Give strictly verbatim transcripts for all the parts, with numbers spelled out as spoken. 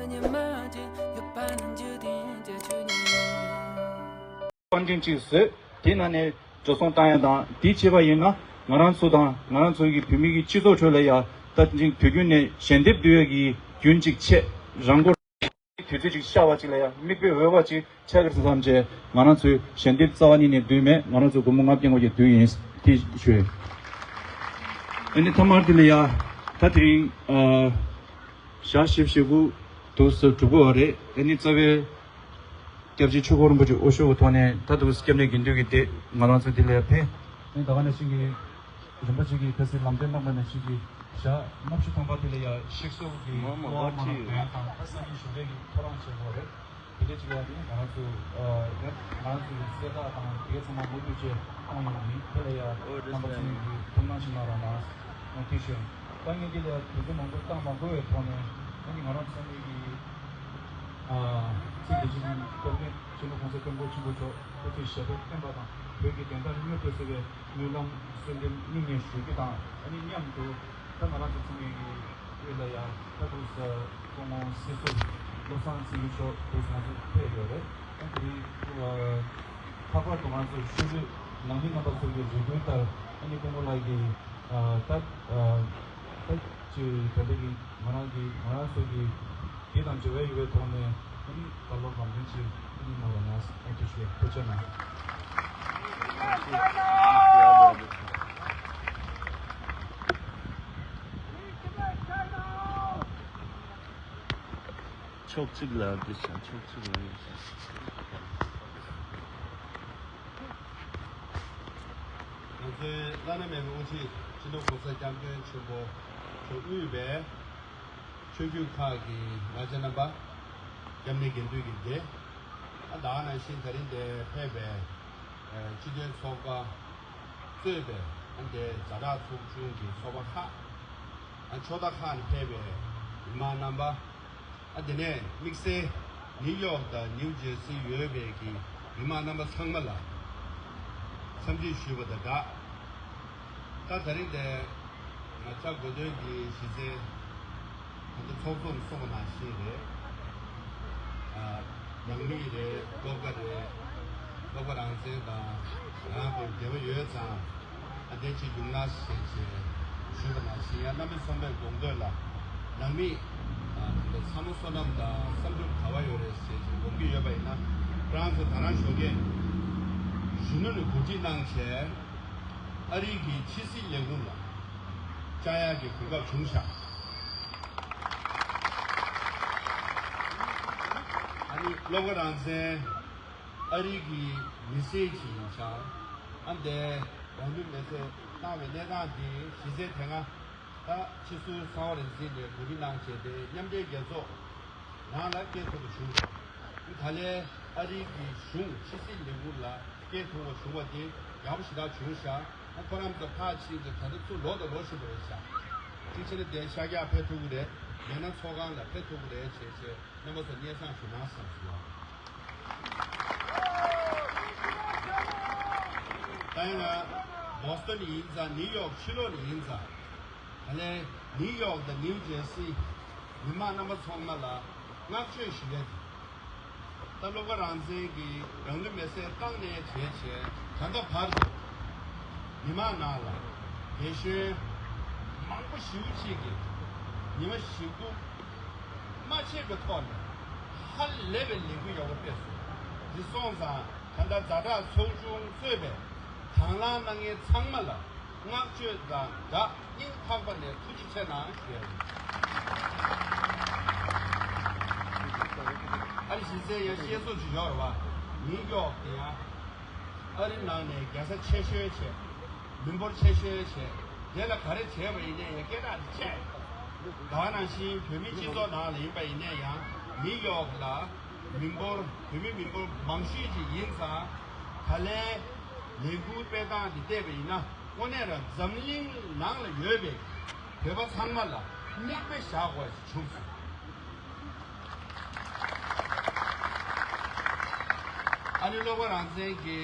པར་འཕྲིན་གཅིག་བཟོས། དེ་ནང་ནས་འགྲོ་སོང་བཏང་ཡ་དང་། དེ་བྱས་པ་ཡིན་ན་ང་རང་ཚོ་དང་ང་རང་ཚོ་གི་བོད་མི་གི་སྤྱི་ཚོགས་ཁྲོད་ལ་ཡ་ད་དུས་རྒྱུན་ནས་ཞལ་འདེབས་བསྡུ་ཡ་གི་རྒྱུན་གཅིག་ཆད། རང་འཁོར་དུས་ཚོད་ཅིག་ཤར་བ་ཅིག་ལ་ཡ་མིག་དཔེ་འོས་པ་ཅིག་ཆགས་ཀྱི་རེད་བསམ་བྱས། ང་རང་ཚོའི་ཞལ་འདེབས་རྩ་བ་ཉིད་ནས་བསྡུས་མེད། ང་རང་ཚོ་སྒོར་མོ་ལྔ་བརྒྱ་ལྔ་བརྒྱ་བསྡུས་ཡིན། དེ་ཞུ། ཨ་ནི་མཐའ་མར་དེ་ལ་ཡ་ད་དེ་རིང་ཨ་ཞག་བཞི་བཅུ་ཞེ་དགུ་འདུག་ཟེར་གྲུབ་ཀྱི་ཡོད་རེད། ཨ་ནི་རྩ་བའི་སྐྱབས་རྗེ་ཆོས་འཁོར་རིན་པོ་ཆེ་དབུ་བཞུགས་ཀྱི་ཐོག་ནས་ད་དུང་སྐྱབས་གནས་དགེ་འདུན་གྱི་སྡེ་ང་རང་ཚོ་འདི་ལ་ཕེབས། ཨ་ནི་ད་ག་ནང་བཞིན་གྱི་རིན་པོ་ཆེ་གིས་ཕལ་ཆེར་ལམ་སྟོན་གནང་པ་ནང་བཞིན་གྱི་ཞག་ལྔ་བཅུ་ཐམ་པ་དེ་ལ་ཡ་གཤེགས་གསོལ་གྱི་སློབ་མ་ལ་འདོན་དང་ད་སང་ཉིན་གཞུང་འབྲེལ་གྱི་ཐོ་རངས་བྱེད་དགོས་རེད། དེ་འདྲ་ཅིག་ལ་ནི་ང་རང་ཚོ་ཨ་ང་རང་ཚོའི་གསལ་བསྒྲགས་དང་དེ་ཚང་མ་མུ་མཐུད་བྱས་གཏོང་ཡོང་གི་ཡིན། དེ་ལ་ཡ་རྣམ་པ་ཚོ་གིས་ཐུགས་སྣང་ཞིག་གནང་རོགས་གནང་། ཐུགས་རྗེ་ཆེ། ད་ངས་འདི་ལ་དུས་ཚོད་མང་པོ་བཏང་མ་དགོས་པའི་ཐོག་ནས་ཨ་ནི་ང་རང་ཚང་མས་ཀྱི་ཨ་ཚིག་འདི་ཅིག་སྐྱབས་མགོན་སྤྱི་ནོར་༸གོང་ས་༸སྐྱབས་མགོན་ཆེན་པོ་མཆོག་སྐུ་ཚེ་ཞབས་པད་བརྟན་པ་དང་བོད་ཀྱི་བདེན་མཐའ་མྱུར་དུ་གསལ་བའི་སྨོན་ལམ་གསོལ་འདེབས་སྙིང་ནས་ཞུ་རྒྱུ་དང་། ཨ་ནི་མཉམ་དུ་ད་ང་རང་ཚོ་ཚང་མས་ཀྱི་དབུས་ལ་ཡང་ད་དུང་སྐུ་ངོ་སྲིད་ཟུར་བློ་བཟང་སེང་གེ་མཆོག་དུ་ང་ཚོ་ཕེབས་ཡོད་རེད། ཨ་དེ་རིང་ལྷག་པར་དུ་ང་ཚོ་ཤུལ་ལུས་ནང་མི་རྣམ་པ་ཚོ་གི་རེ་སྐུལ་ལྟར་ཨ་ནི་སྐུ་ངོ་ལགས་ཀྱིས་ད་ད་ཅི་ད་ལྟ་གི་ང་རང་གི་ང་རང་ཚོ་གི་དེ་དང་འབྲེལ་བ་ཡོད་པའི་ཐོག་ནས་ཨ་ནི་བཀའ་སློབ་ལམ་སྟོན་ཅིག་ཨ་ནི་གནང་བ་ཡང་ཨ་ཐུགས་རྗེ་ཆེ། ཐུགས་རྗེ་གནང་། ཕྱོགས་གཅིག་ལ་འདི་བྱ། ཕྱོགས་གཅིག་ལ་འདི་བྱ། ང་ཚོའི་བླ་ན་མེད་པའི་དབུ་ཁྲིད་སྤྱི་ནོར་༸གོང་ས་༸སྐྱབས་མགོན་ཆེན་པོ་མཆོག་དབུས་པའི་ཆོས་བརྒྱུད་ཁག་གི་ང་ཚོ་རྣམ་པ་སྐྱབས་གནས་དགེ་འདུན་གྱི་སྡེ། ཨ་ད་ག་ནང་བཞིན་ད་རིང་འདིར་ཕེབས་པའི་ཨ་སྤྱི་མཐུན་ཚོགས་པ་གཙོས་པའི་ཨ་འདིའི་ཛ་དྲག་ཚོགས་ཆུང་གི་ཚོགས་པ་ཁག་ཨ་ཕྱོགས་མཐའ་ཁག་ནས་ཕེབས་པའི་མི་མང་རྣམ་པ། ཨ་དེ་ནས་དམིགས་བསལ་ནིའུ་ཡོག་དང་ནིའུ་ཇེར་སི་ཡོད་པའི་གི་མི་མང་རྣམ་པ་ཚང་མ་ལ་འཚམས་འདྲི་ཞུས་པ་དང་སྦྲགས། ད་ད་རིང་འདིར་ང་བཅར་དགོས་དོན་གྱི་གཞི་རྩའི་ད་ལྟ་ཚོགས་གཙོ་གསུངས་པ་ནང་བཞིན་རེད། ཨ་ནང་མི་རེད། སློབ་གྲྭ་རེད། སློབ་གྲྭ་རང་བཙན་དང་ང་རང་ཚོ་འབྲེལ་བ་ཡོད་ཙང་། ཨ་དེ་ཅིག་ཡོང་ན་ཞེས་བྱས་ཞུས་པ་ནང་བཞིན། ཡང་རྣམ་པ་ཚང་མས་དགོངས་འདོད་ལ་ནང་མི་ཨ་དེ་འདྲ་ཚ་མོ་བསོད་ནམས་དང་བསམ་གྲུབ་ག་པར་ཡོད་རེད་ཞེས་བྱས་དགོངས་ཀྱི་ཡོད་པ་ཡིན་ན། ཁོ་རང་ཚོ་ད་རང་ཞོགས་ཀས་གཞོན་ནུ་ལ་གོ་སྒྲིག་གནང་བྱས་ཨ་རི་གི་ཕྱི་སྲིད་ལས་ཁུངས་ལ་བཅར་ཡག་གི་གོ་སྐབས་བྱུང་ཤག་ཨ་ནི་སློབ་གྲྭ་རང་བཙན་ཨ་རི་གི་མི་སེར་ཅིག་ཡིན་ཙང་། ཨ་འདས་རང་ལུས་མེར་སྲེག་བཏང་བའི་གནས་སྟངས་འདི་གཞི་རྩའི་དེ་སྔ་ད་ཕྱི་སྲོལ་གསར་པ་རེད་ཟེར་ནས་གོ་སྒྲིག་གནང་བྱས་ཏེ་མཉམ་འབྲེལ་རྒྱལ་ཚོགས་ནང་ལ་སྐད་ཐོག་ཏུ་བྱུང་འདུག་ད་ལན་ཨ་རི་གི་གཞུང་ཕྱི་སྲིད་ལས་ཁུངས་ལ་སྐད་ཐོག་པ་བྱུང་བ་དེ་ཡག་པོ་ཞེ་དྲག་བྱུང་ཤག་ཨ་ཁོ་རང་ཚོ་ཕར་ཕྱིན་ཏེ་ད་ལྟ་ཚུར་ལོག་དང་ལོག་བཞིན་པ་རེད་ཤག་ཅིག་བྱས་ན་དེ་ཤར་རྒྱག་ཕེབས་ཐུབ་ཀྱི་རེད། མེད་ན་ཚོགས་ཁང་ལ་ཕེབས་ཐུབ་ཀྱི་རེད་ཅེས་བྱས་རྣམ་པ་ཚོ་སྙན་སེང་ཞུ་གནང་བསམ་སོང་། ད་ཡིན་ན་བོ་སི་ཊོན་ནས་ཡིན་ཙང་ནིའུ་ཡོག་ཕྱི་ལོགས་ནས་ཡིན་ཙང་། ད་ལན་ནིའུ་ཡོག་དང་ནིའུ་ཇེར་སི་མི་མང་རྣམ་པ་ཚང་མ་ལ་བསྔགས་བརྗོད་ཞུ་ཡས་དེ། ད་སློབ་གྲྭ་རང་བཙན་གྱིས་རང་ལུས་མེར་སྲེག་བཏང་ནས་བྱས་བྱས་ད་ལྟ་བར་དུ་མི་མང་ནང་ལ་རྒན་གཞོན་མང་པོ་ཞེ་པོ་ཅིག་གིས་ཉི་མ་ཞེ་དགུ་མ་ཆད་པའི་ཐོག་ནས་ཧ་ལས་པའི་ལས་འགུལ་ཡག་པོ་སྤེལ་སོང་། འདི་སོང་ཙང་ད་ལྟ་ཛ་དྲག་ཚོགས་ཆུང་གཙོས་པའི་དང་བླངས་གནང་མཁན་ཚང་མ་ལ་བསྔགས་བརྗོད་དང་སྦྲགས་སྙིང་ཐག་པ་ནས་ཐུགས་རྗེ་ཆེ་གནང་ཞུ་ཡ་ཡིན། ཨ་ནི་གཞི་རྩའི་ཡང་བཤད་སྲོལ་ཅིག་ཡོད་རེད་བ། ནིའུ་ཡོག་དེ་ཡང་ཨ་རི་ནང་ནས་རྒྱལ་ས་ཆེ་ཤོས་བྱས། མི་འབོར་ཆེ་ཤོས་བྱས། དེ་ལ་ག་རེ་བྱས་པ་ཡིན་ནའི་ཡང་སྐད་གྲགས་དེ་ཆེ། ད་ག་ནང་བཞིན་བོད་མིའི་སྤྱི་ཚོགས་ནང་ལ་ཡིན་པ་ཡིན་ནའི་ཡང་ནིའུ་ཡོག་ལ་མི་འབོར་བོད་མི་མི་འབོར་མང་ཤོས་ཅིག་ཡིན་ཙང་། ད་ལན་ལས་འགུལ་སྤེལ་སྟངས་འདི་བལྟས་པ་ཡིན་ན་དངོས་གནས་རང་འཛམ་གླིང་ནང་ལ་ཡོད་པའི་བོད་པ་ཚང་མ་ལ་མིག་དཔེ་བཞག་དགོས་ཞིག་བྱུང་སོང་། ཨ་ནི་སློབ་གྲྭ་རང་བཙན་གྱི་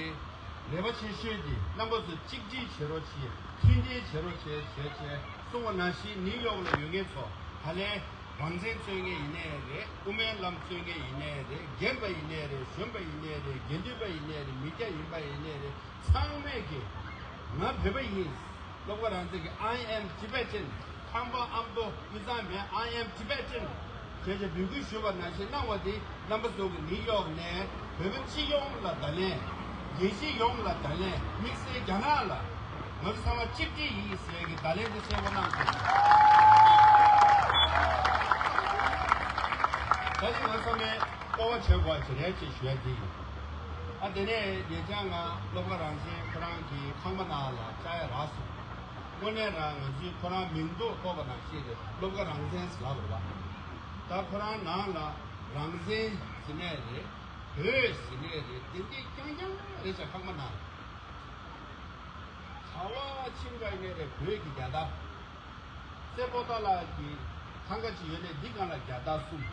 ལས་པ་ཆེ་ཤོས་དེ་རྣམ་པ་ཚོ་གཅིག་སྒྲིལ་བྱེད་རོགས་བྱེད། མཐུན་སྒྲིལ་བྱེད་རོགས་བྱེད་བྱེད་བྱེད་གསུངས་པ་ནང་བཞིན་ནིའུ་ཡོག་ལ་ཡོད་མཁན་ཚོ་ད་ལན་ རང་བཙན་རྩོད་མཁན་ཡིན་ནའི་རེད། དབུ་མའི་ལམ་རྩོད་མཁན་ཡིན་ནའི་རེད། རྒན་པ་ཡིན་ནའི་རེད། གཞོན་པ་ཡིན་ནའི་རེད། དགེ་འདུན་པ་ཡིན་ནའི་རེད། མི་སྐྱ་ཡིན་པ་ཡིན་ནའི་རེད། ཚང་མས་ཀྱི་ང་བོད་པ་ཡིན། སློབ་དཔོན་རང་བཙན་གྱི་I am Tibetan། ཁམས་པ་ཨ་མདོ་དབུས་གཙང་མིན། I am Tibetan། ཞེས་བྱས་འབོད་སྐུལ་ཞུ་བ་ནང་བཞིན་གནང་བ་དེ། རྣམ་པ་ཚོ་གི་ནིའུ་ཡོག་ནས་བོད་པ་སྤྱི་ཡོངས་ལ་བརྡ་ལན། རྒྱལ་སྤྱི་ཡོངས་ལ་བརྡ་ལན། དམིགས་བསལ་རྒྱ་ནག་ལ་ང་ཚོ་ཚང་མ་གཅིག་སྒྲིལ་ཡིན་ཟེར་གྱི་བརྡ་ལན་དེ་གསལ་པོ་གནང་སོང་། ད་ཅི་ང་ཚང་མས་སྤོབས་པ་བྱེད་དགོས་པ་ཅིག་རེད་ཅེས་ཞུ་ཡ་དེ་ཡིན། ཨ་དེ་ནས་ཉེ་ཆར་ང་སློབ་དགའ་རང་བཙན་ཁོ་རང་གི་ཁང་པ་ནང་ལ་བཅར་ཡ་རག་སོང་། དངོས་གནས་རང་ང་ཚོས་ཁོ་རང་མིང་འདོགས་ཐོགས་པ་ནང་བཞིན་རེད། སློབ་དགའ་རང་བཙན་ཟེར་ལབ་རེད་པ། ད་ཁོ་རང་ནང་ལ་རང་བཙན་ཟེར་ནས་རེད། བོད་ཟེར་ནས་རེད། དེ་འདྲས་རྐྱང་རྐྱང་རེད་ཤག་ཁང་པ་ནང་། ག་བ་ཕྱིན་པ་ཡིན་ནའི་རེད། བོད་ཀྱི་རྒྱལ་དར། སེ་པོ་ཏ་ལ་གི་ཐང་ག་ཅིག་ཡོད་ནས་འདི་སྒང་ལ་རྒྱལ་དར་གསུམ།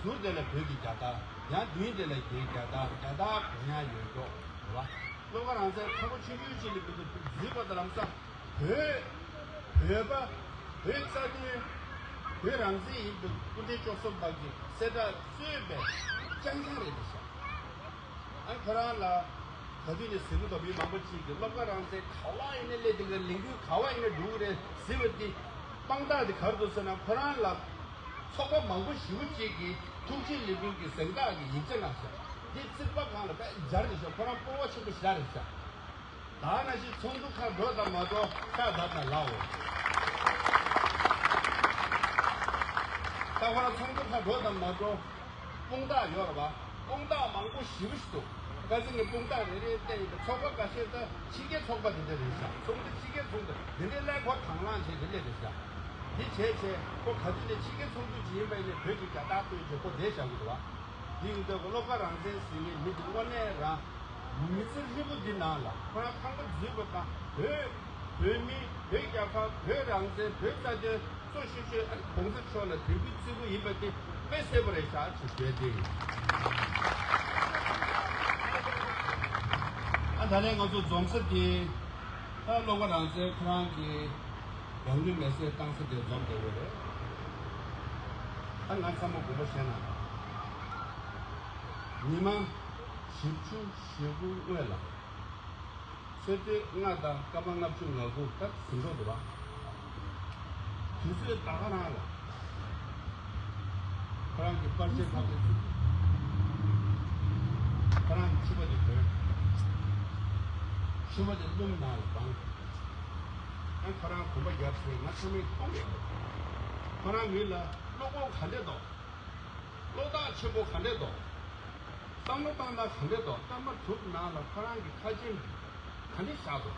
ཟུར་དེ་ལ་བོད་ཀྱི་རྒྱལ་དར། ཡང་མདུན་དེ་ལ་རྒྱའི་རྒྱལ་དར། རྒྱལ་དར་གང་ཡང་ཡོད་མདོག་རེད་པ། སློབ་དགའ་རང་བཙན་ཁ་བོ་ཆུང་ཆུང་ཅིག་ལ་བོད་དུ་འཛུལ་བ་དང་ལམ་སང་བོད། བོད་པ། བོད་རྩ་དོན། བོད་རང་བཙན་ཡིན་པའི་སྐུ་ཕྲེང་བཅུ་གསུམ་པ་གི་གསལ་བསྒྲགས་རྩོད་པའི་རྐྱང་རྐྱང་རེད་འདུག་ཤག་ཨ་ཁོ་རང་ལ་ག་དུས་ནས་ཟེར་གི་འདུག་མི་མང་པོ་ཅིག་གིས་སློབ་དགའ་རང་བཙན་ག་བ་ཡིན་ནའི་སླེབས་དེ་ག་ལས་འགུལ་ག་བ་ཡིན་ནའི་འགྲོ་གི་རེད་ཟེར་བ་དེ། དཔང་རྟགས་དེ་ག་རེ་འདུག་ཟེར་ན། ཁོ་རང་ལ་ཚོགས་པ་མང་པོ་ཞེ་པོ་ཅིག་གིས་ཐུགས་རྗེ་ལེགས་འབུལ་གྱི་གཟེངས་རྟགས་ཀྱི་ཡིག་ཆ་གནང་ཤག་འདི་རྩིག་པ་སྒང་ལ་དཔེ་སྦྱར་རེད་ཤག་ཁོ་རང་སྤོབས་པ་ཆེན་པོ་ཞེ་དྲག་རེད་ཤག་ད་ནང་བཞིན་ཚོགས་འདུ་ཁག་འགྲོ་དང་མ་འགྲོ་ཤ་བདག་དང་ལའོ། ད་ཁོ་རང་ཚོགས་འདུ་ཁག་འགྲོ་དང་མ་འགྲོ། དཔང་རྟགས་ཡོད་རེད་པ། དཔང་རྟགས་མང་པོ་ཞེ་པོ་ཞིག་འདུག་ཁ་སང་གི་དཔང་རྟགས་རེ་རེ་བལྟས་ཡིན་པ། ཚོགས་པ་འགའ་ཤས་ད་ཕྱི་རྒྱལ་ཚོགས་པ་དེ་འདྲ་རེད་ཤག་ཚོགས་འདུ་ཕྱི་རྒྱལ་ཚོགས་འདུ་དེ་འདྲའི་ལས་ཁོ་དང་བླངས་བྱས་དེ་སླེབས་རེད་ཤག་འདི་བྱས་བྱས་ཁོ་ག་དུས་ནས་ཕྱི་རྒྱལ་ཚོགས་འདུ་ཅིག་ཡིན་པ་ཡིན་ནའི་བོད་ཀྱི་རྒྱལ་དར་སྟོན་བྱས་ཁོ་བསྡད་བཞག་གི་འདུག་པ། འདི་ཡིན་དུས་ཁོ་སློབ་དགའ་རང་བཙན་ཟེར་མཁན་མི་འདི་དངོས་གནས་རང་མི་ཚེ་ཧྲིལ་པོ་འདི་ནང་ལ་ཁོ་རང་ཁང་པ་འཛུལ་བ་དང་བོད། བོད་མི། བོད་རྒྱལ་ཁབ། བོད་རང་བཙན། བོད་རྩ་དོན་གཙོ་ཤོས་ཤོས་ཨ་གོང་ས་མཆོག་ལ་དད་གུས་བརྩི་བཀུར་ཡིན་པ་དེ་དཔེ་གསལ་པོ་རེད་ཤག་ཅེས་ཞུ་ཡ་དེ་ཡིན། ཨ་ད་ལན་ང་ཚོ་འཛོམས་ས་དེ་ད་སློབ་དགའ་རང་བཙན་ཁོ་རང་གི་རང་ལུས་མེར་སྲེག་བཏང་ས་དེ་འཛོམས་བསྡད་ཡོད་རེད། ཨ་ང་ཚང་མ་དགོངས་པ་བཞེས་གནང་། ཉི་མ་བཞི་བཅུ་ཞེ་དགུ་སྔོན་ལ། ཚེས་སྟོན་ལྔ་དང་སྐར་མ་ལྔ་བཅུ་ང་དགུ་ད་ཟིན་འགྲོ་འདུག་པ། དུས་ཚོད་ད་ག་རང་ལ། ཁོ་རང་གི་པར་ཆས་ཕབ་སྟེ་བཙུགས། ཁོ་རང་གི་མཆིན་པ་དེ་གོན། མཆིན་པ་དེ་སྣུམ་ནང་ལ་སྦངས། ཨ་ཁོ་རང་གོམ་པ་རྒྱབ་ཟེར་ང་ཚང་མས་མཐོང་ཡོད། ཁོ་རང་མི་ལ་བློ་ཁོག་ག་འདྲས་འདུག་བློ་ཐག་ཆོད་པོ་ག་འདྲས་འདུག་བསམ་བློ་བཏང་སྟངས་ག་འདྲས་འདུག་བསམ་པ་གྲུབ་ནང་ལ་ཁོ་རང་གི་ཁ་ཆེམས་ག་འདྲས་བཞག་འདུག་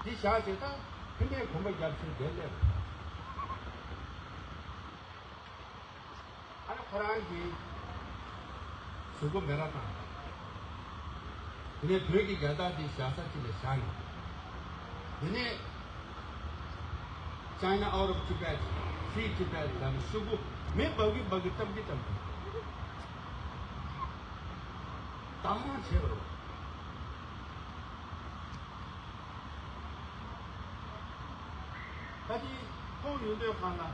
འདི་བཞག་བྱས་ད་ཕན་པའི་གོམ་པ་རྒྱབ་ཚུལ་དེ་སླེབས། ཨ་ནི་ཁོ་རང་གིས་གཟུགས་པོ་མེ་ར་བཏང་། དེ་ནས་བོད་ཀྱི་རྒྱལ་དར་དེ་བཞག་ས་གཅིག་ལ་བཞག་ནས། དེ་ནས་China out of Tibet, Free Tibet ལབ་ནས་ཤོག་གུ་མེ་འབར་གི་འབར་གི་བཀྲམ་གི་བཀྲམ་གི། དག་སྣང་བྱས་པ་རེད། ད་དེ་མཐོང་ཡོང་དུས་སྒང་ལ་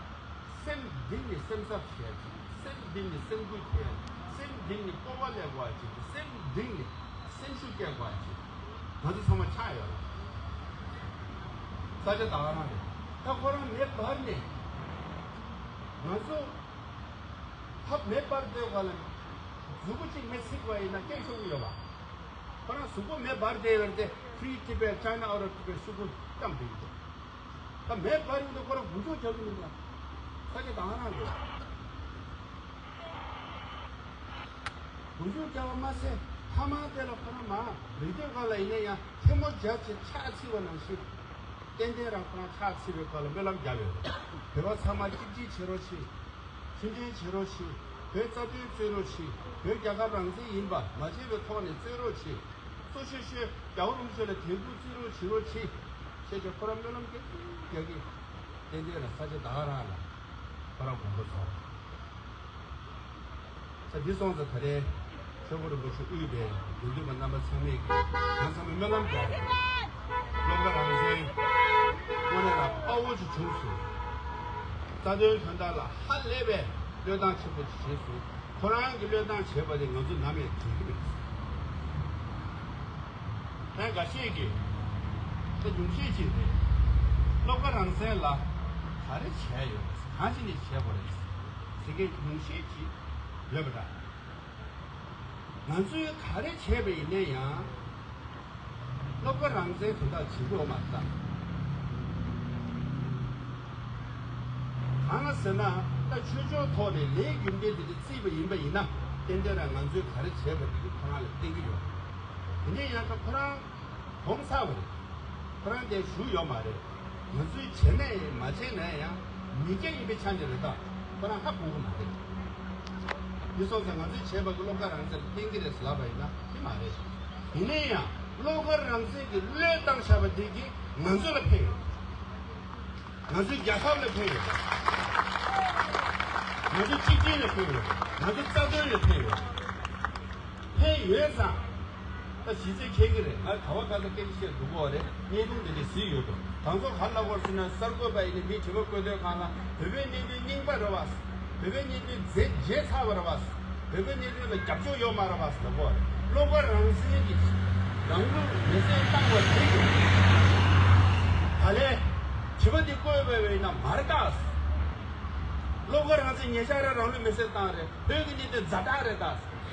སེམས་གཏིང་ནས་སེམས་འཚབ་བྱེད་ཡ་ཅིག་སེམས་གཏིང་ནས་སེམས་འགུལ་ཐེབས་ཡ་ཅིག་སེམས་གཏིང་ནས་སྤོབས་པ་སླེབས་དགོས་ཡ་ཅིག་སེམས་གཏིང་ནས་སེམས་ཤུགས་སྐྱེད་དགོས་ཡ་ཅིག་ང་ཚོ་ཚང་མ་ཆགས་ཡོད་རེད། ས་ཆ་ད་ག་རང་རེད། ད་ཁོ་རང་མེ་འབར་ནས་ང་ཚོ་ཕ་མེ་འབར་བསྡད་པ་ལ་གཟུགས་པོ་གཅིག་མེ་ཚིག་པ་ཡིན་ན་སྐད་ཤོར་གི་ཡོད་པ། ཁོ་རང་གཟུགས་པོ་མེ་འབར་བསྡད་ཡོད་རེད་དེ། Free Tibet, China out of Tibet ཤོག་གུ་བཀྲམ་བསྡད་ཡོད་འདུག་ད་མེ་འབར་ཡོང་དུས་ཁོ་རང་མགོ་མཇུག་རྒྱག་གི་མི་འདུག་ས་ཆ་ད་ག་རང་རེད། མགོ་མཇུག་རྒྱག་པ་མ་ཟད་མཐའ་མ་དེ་ལ་ཁོ་རང་མ་རེད་དུས་སྒང་ལ་ཡིན་ན་ཡང་ཐལ་མོ་སྦྱར་བྱས་ཕྱག་འཚལ་བ་ནང་བཞིན། ཏན་ཏན་རང་ཁོ་རང་ཕྱག་འཚལ་བའི་སྐོར་ལ་སྨོན་ལམ་བརྒྱབ་ཡོད་རེད། བོད་པ་ཚང་མ་གཅིག་སྒྲིལ་བྱེད་རོགས་བྱེད། མཐུན་སྒྲིལ་བྱེད་རོགས་བྱེད། བོད་རྩ་དོན་རྩོད་རོགས་བྱེད། བོད་རྒྱལ་ཁབ་རང་བཙན་ཡིན་པ་མ་བརྗེད་པའི་ཐོག་ནས་རྩོད་རོགས་བྱེད། གཙོ་ཆེ་ཤོས་རྒྱལ་བ་རིན་པོ་ཆེ་ལ་དད་གུས་བརྩི་རོགས་བྱེད་རོགས་བྱེད། ཞེས་བྱས་ཁོ་རང་སྨོན་ལམ་རྒྱག་གིན་རྒྱག་གིན། ཏན་ཏན་རང་ས་ཆ་ད་ག་རང་ལ་ཁོ་རང་དགོངས་པ་ཚོམས། ས་འདི་སོང་ཙང་ད་རེས་ཆོས་འཁོར་རིན་པོ་ཆེ་དབུས་པའི་དགེ་འདུན་པ་རྣམ་པ་ཚང་མས་ཀྱིས་ང་ཚང་མས་སྨོན་ལམ་རྒྱག་ཡོད། སློབ་དགའ་རང་བཙན་དངོས་གནས་ལ་དཔའ་བོ་ཅིག་བྱུང་སོང་། རྩ་དོན་དོན་དག་ལ་ཧ་ལས་པའི་ བློས་བཏང་ཆེན་པོ་ཅིག་བྱས་སོང་། ཁོ་རང་གིས་བློས་བཏང་བྱས་པ་དེ་ང་ཚོས་ནམ་ཡང་དྲན་གྱི་མེད། ད་འགའ་ཤས་ཀྱིས་ད་ཉུང་ཤས་ཅིག་རེད། བློ་དགའ་རང་བཙན་ལ་ག་རེ་བྱས་ཡོད་རེད། གང་ཅི་ནས་བྱས་པ་རེད་ཟེར་མཁན་ཉུང་ཤས་ཅིག་ཡོད་པ་འདྲ། ང་ཚོས་ག་རེ་བྱས་པ་ཡིན་ན་ཡང་། བློ་དགའ་རང་བཙན་དོན་དག་བྱེད་དགོས་མ་རེད་ད། གང་ལ་ཟེར་ན། ད་ཆོས་ཕྱོགས་ཐོག་ནས་ལས་རྒྱུ་འབྲས་དེ་འདྲ་བརྩིས་པ་ཡིན་པ་ཡིན་ན། ཏན་ཏན་རང་ང་ཚོས་ག་རེ་བྱས་པ་དེ་གིས་ཁོ་རང་ལ་བརྟེན་གྱི་ཡོད། དེ་ནས་ཡང་ད་ཁོ་རང་གོང་ཚར་བ་རེད། ཁོ་རང་དེ་བཞུགས་ཡོད་མ་རེད། ང་ཚོས་བྱས་ན་ཡང་མ་བྱས་ན་ཡང་མི་སྐྱ་ཡིན་པའི་ཆ་ནས་རེད་ད། ཁོ་རང་ཧ་གོ་གི་མ་རེད། འདི་སོང་ཙང་ང་ཚོས་བྱས་པ་གི་བློ་དགའ་རང་བཙན་ལ་བརྟེན་གྱི་རེད་ཟེར་ལབ་པ་ཡིན་ན་དེ་མ་རེད། ཡིན་ན་ཡང་བློ་དགའ་རང་བཙན་གྱི་བློས་བཏང་བཞག་པ་དེ་གིས་ང་ཚོ་ལ་ཕན་ཡོད། ང་ཚོའི་རྒྱལ་ཁབ་ལ་ཕན་ཡོད། ང་ཚོའི་གཅིག་སྒྲིལ་ལ་ཕན་ཡོད། ང་ཚོའི་རྩ་དོན་ལ་ཕན་ཡོད། ཕན་ཡོད་ཙང་། ད་གཞི་རྩའི་ཁྱེད་ཀྱི་རེད། ང་ག་བ་ག་ས་སྐད་ཆ་བཤད་འགྲོ་གི་ཡོད་རེད། བརྙན་ཐུང་འདི་འདྲ་གཟིགས་ཡོད་དོ། དང་ཚོ་ག་ལ་བར་སུ་ན་གསར་འགོད་པ་ཡིན་ནི་མི་དྲི་བ་བཀོད་དོན་གང་ལ་བོད་པའི་གནད་དོན་རྙིང་པ་རེད་བ། བོད་པའི་གནད་དོན་རྗེས་རྗེས་ཚར་བ་རེད་བ། བོད་པའི་གནད་དོན་ལ་རྒྱབ་སྐྱོར་ཡོད་མ་རེད་བ་ཟེར་གོ། བློ་དགའ་རང་བཙན་གྱིས་རང་ལུས་མེར་སྲེག་བཏང་བ་དེ་གིས་ད་ལན་དྲི་བ་འདི་བཀོད་པ་ཡིན་ན་མ་རེད་ད། བློ་དགའ་རང་བཙན་ཉེ་ཆར་རང་ལུས་མེར་སྲེག་བཏང་རེད། བོད་ཀྱི་གནད་དོན་ཛ་དྲག་རེད་ད།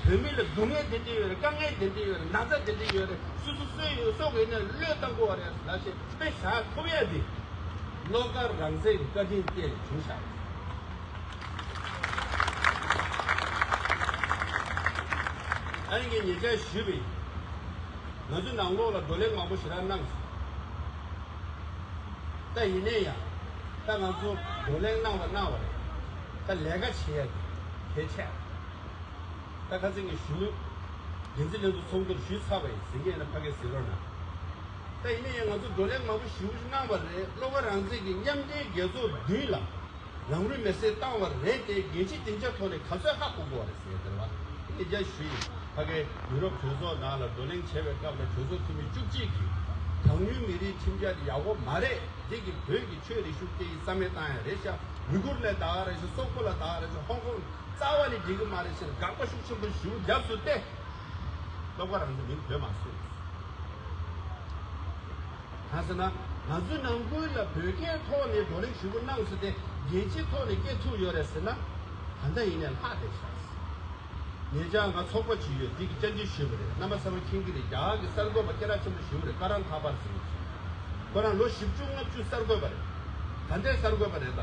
བོད་མི་ལ་སྡུག་བསྔལ་དེ་འདྲ་ཡོད་རེད། དཀའ་ངལ་དེ་འདྲ་ཡོད་རེད། ན་ཚ་དེ་འདྲ་ཡོད་རེད། སོ་སོ་སོས་ཡོད་སོགས་ཀྱི་ནས་བློས་བཏང་དགོས་པ་རེད་ལབ་བྱས་དཔེ་བཞག་ཐུབ་ཡ་དེ་བློ་དགའ་རང་བཙན་གྱི་བཀའ་དྲིན་བརྟེན་ནས་བྱུང་བཞག་རེད། ཨ་ནི་ངས་ཉེ་ཆར་ཞུས་པ་ཡིན། ང་ཚོའི་ནང་ལོགས་ལ་བགྲོ་གླེང་མང་པོ་ཞེ་དྲག་གནང་སོང་། ད་ཡིན་ནའི་ཡང་ད་ང་ཚོ་བགྲོ་གླེང་གནང་བ་གནང་བ་རེད། ད་ལས་ཀ་བྱེད་ཡ་དེ་གལ་ཆེ། ད་ཁ་སང་གི་གཞོན་ནུ་འགན་འཛིན་ལྷན་ཚོགས་ཚོགས་འདུར་ཞུས་ཚར་བ་ཡིན། ཟིན་གྱི་ཡིན་ན་ཕ་གིར་ཟིན་རོགས་གནང་། ད་ཡིན་ན་ཡང་ང་ཚོ་བགྲོ་གླེང་མང་པོ་ཞེ་པོ་ཞིག་གནང་བ་རེད། བློ་དགའ་རང་བཙན་གྱིས་མཉམ་འབྲེལ་རྒྱལ་ཚོགས་མདུན་ལ་རང་ལུས་མེར་སྲེག་བཏང་བ་རེད་དེ། རྒྱལ་སྤྱིའི་སྡིངས་ཆ་ཐོག་ནས་ག་ཚོད་ཧ་གོ་དགོས་པ་རེད་ཟེར་ཡ་དེ་རེད་བ། དེ་རྒྱ་ཞུས་ཡིན། ཕ་གིའི་ཡུ་རོབ་གྲོས་ཚོགས་ནང་ལ་བགྲོ་གླེང་བྱས་པའི་སྐབས་ལ་གྲོས་ཚོགས་འཐུས་མི་བཅུ་གཅིག་གིས་གྲངས་ཉུང་མི་རིགས་ཁྲིམས་འཆར་དེ་ཡག་པོ་མ་རེད། འདི་གིས་བོད་ཀྱི་ཆོས་རིག་གཞུང་སྐད་ཡིག་རྩ་མེད་བཏང་ཡ་རེད་ཤག་ཝི་གུར་ལ་ད་ག་རེད་ཤག་སོག་པོ་ལ་ད་ག་རེད་ཤག་ཧོང་ཀོང་རྩ་བ་ནས་འགྲིག་གི་མ་རེད་ཟེར་དགག་པ་ཤུགས་ཆེན་པོ་ཞེ་པོ་བརྒྱབ་སོང་སྟེ། བློ་དགའ་རང་བཙན་མིང་བོས་མ་སོང་། གང་ཟེར་ན། ང་ཚོའི་ནང་ཁུལ་ལ་བོད་སྐད་ཐོག་ནས་བགྲོ་གླེང་ཞུ་སྒོ་གནང་སོང་སྟེ། རྒྱལ་སྤྱིའི་ཐོག་ནས་སྐད་ཐུག་ཡོད་རེད་ཟེར་ན། ད་ལྟ་ཡིན་ནའི་ལྷག་བསྡད་ཤག་ཉེ་ཆར་ང་ཚོགས་པ་ཅིག་ཡོད། འདི་གི་བཅར་འདྲི་ཞུས་པ་རེད། རྣམ་པ་ཚང་མ་མཁྱེན་གྱི་རེད། རྒྱ་གར་གྱི་གསར་འགོད་པ་སྐད་གྲགས་ཆེན་པོ་ཞིག་རེད། ཀ་རན་ཐ་པར་ཟེར་གྱི། ཁོ་རང་ལོ་བཞི་བཅུ་ལྔ་བཅུ་གསར་འགོད་པ་རེད། ད་ལྟའི་གསར་འགོད་པ་རེད་ད།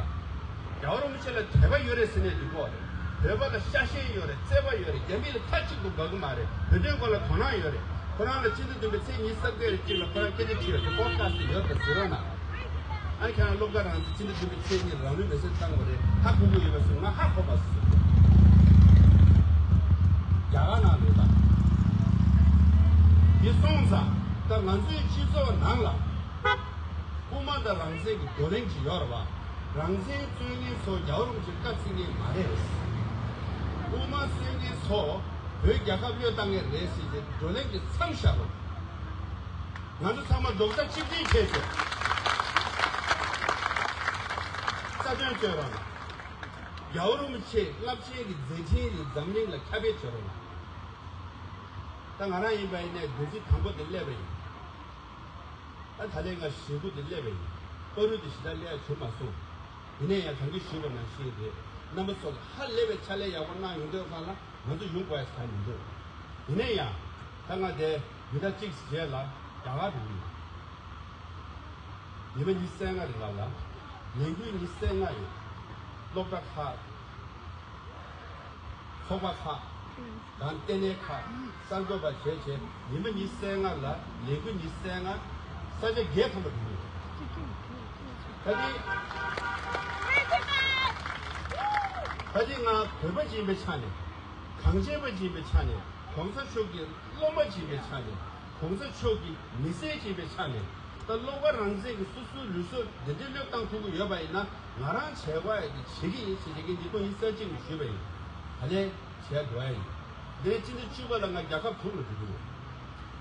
རྒྱལ་བ་རིན་པོ་ཆེ་ལ་དད་པ་ཡོད་རེད་ཟེར་ནས་འདི་གོ་རེད། བོད་པ་ལ་ཤ་ཞེན་ཡོད་རེད། བརྩེ་བ་ཡོད་རེད། རྒྱ་མི་ལ་མཐའ་གཅིག་ཏུ་དགའ་གི་མ་རེད། བོད་དོན་སྐོར་ལ་དོ་སྣང་ཡོད་རེད། ཁོ་རང་ལ་སྤྱི་ཟླ་བདུན་པའི་ཚེས་ཉི་ཤུ་རྩ་བརྒྱད་རེ་གཅིག་ལ་ཁོ་རང་སྐད་ཆ་དྲིས་ཡོད་དེ། པོ་ཌི་ཁ་སི་ཊི་ཡོད་དེ་གཟིགས་རོགས་གནང་། ཨ་ཁྱེད་རང་བློ་དགའ་རང་བཙན་སྤྱི་ཟླ་བདུན་པའི་ཚེས་གཉིས་རང་ལུས་མེར་སྲེག་བཏང་བ་རེད། ཧ་གོ་གི་ཡོད་པ་སོང་། ང་ཧ་གོ་མ་སོང་། རྒྱ་གར་ནང་ལོས་དང་། འདི་སོང་ཙང་ད་ང་ཚོའི་སྤྱི་ཚོགས་ནང་ལ་དབུ་མ་དང་རང་བཙན་གྱི་བགྲོ་གླེང་ཅིག་ཡོད་རེད་བ། རང་བཙན་རྩོད་མཁན་ཚོ་རྒྱལ་བ་རིན་པོ་ཆེ་བཀའ་བརྩི་མཁན་མ་རེད། དབུ་མ་རྩོད་མཁན་ཚོ་བོད་རྒྱལ་ཁབ་བློས་བཏང་མཁན་རེད་ཟེར་ཏེ་བགྲོ་གླེང་གི་མཚམས་བཞག་རོགས། ང་ཚོ་ཚང་མ་རྡོག་རྩ་གཅིག་སྒྲིལ་བྱས་ཏེ། རྩ་དོན་རྩོད་རོགས་གནང་། རྒྱལ་བ་རིན་པོ་ཆེ་རླབས་ཆེན་གྱི་མཛད་འཕྲིན་དེ་འཛམ་གླིང་ལ་ཁྱབ་སྤེལ་བྱེད་རོགས་གནང་། ད་ང་རང་ཡིན་པ་ཡིན་ནའི་འདུ་འཛི་དང་པོ་དེ་སླེབས་པ་ཡིན། ད་ད་ལན་ང་ཞེ་དགུ་དེ་སླེབས་པ་ཡིན། བར་དུ་དེ་ཞེ་དྲག་སླེབས་ཡ་བྱུང་མ་སོང་། ཡིན་ན་ཡང་གང་གིས་ཞུས་པ་ནང་བཞིན་རེད། རྣམ་པ་ཚོ་གིས་ཧ་ལས་པའི་ཕྱག་ལས་ཡག་པོ་གནང་ཡོང་དུས་སྒང་ལ་ང་ཚོ་ཡོང་དགོས་ཡ་ཟེར་མི་འདུག་ཡིན་ན་ཡང་ད་ང་དེ་ཉི་ཟླ་གཅིག་རྗེས་ལ་རྒྱ་གར་འགྲོ་གི་ཡིན། ཉི་མ་ཉི་ཤུ་རྩ་ལྔ་རིང་ལ་ལ་ལས་འགུལ་ཉི་ཤུ་རྩ་ལྔ་ཡོད། སློབ་གྲྭ་ཁག་ཚོགས་པ་ཁག་དང་ལྟེ་གནས་ཁག་གསར་འགོད་པ་བྱས་བྱས་ཉི་མ་ཉི་ཤུ་རྩ་ལྔ་ལ་ལས་འགུལ་ཉི་ཤུ་རྩ་ལྔ་ས་ཆ་བརྒྱད་ཐམ་པ་འགྲོ་གི་ཡོད། ད་ལྟའི་ད་ལྟའི་ང་བོད་པ་ཅིག་ཡིན་པའི་ཆ་ནས། གངས་ཅན་པ་ཅིག་ཡིན་པའི་ཆ་ནས། གོང་ས་མཆོག་གི་སློབ་མ་ཅིག་ཡིན་པའི་ཆ་ནས། གོང་ས་མཆོག་གི་མི་སེར་ཅིག་ཡིན་པའི་ཆ་ནས། ད་བློ་དགའ་རང་བཙན་གྱིས་སོ་སོའི་ལུས་སྲོག་འདི་འདྲའི་བློས་བཏང་ཐུབ་ཀྱི་ཡོད་པ་ཡིན་ན། ང་རང་བྱས་དགོས་ཡ་དེ་བྱེད་ཀྱི་ཡིན་ཞེས་བྱེད་ཀྱི་འདི་ཐོག་ཉི་ཤུ་རྩ་གཅིག་ནས་ཞུས་པ་ཡིན། ད་ལན་བྱས་འགྲོ་ཡ་ཡིན། འདི་ནས་སྤྱི་ཟླ་བཅུ་པ་ལ་ང་རྒྱལ་ཁབ་དྲུག་ལ་འགྲོ་གི་ཡོད།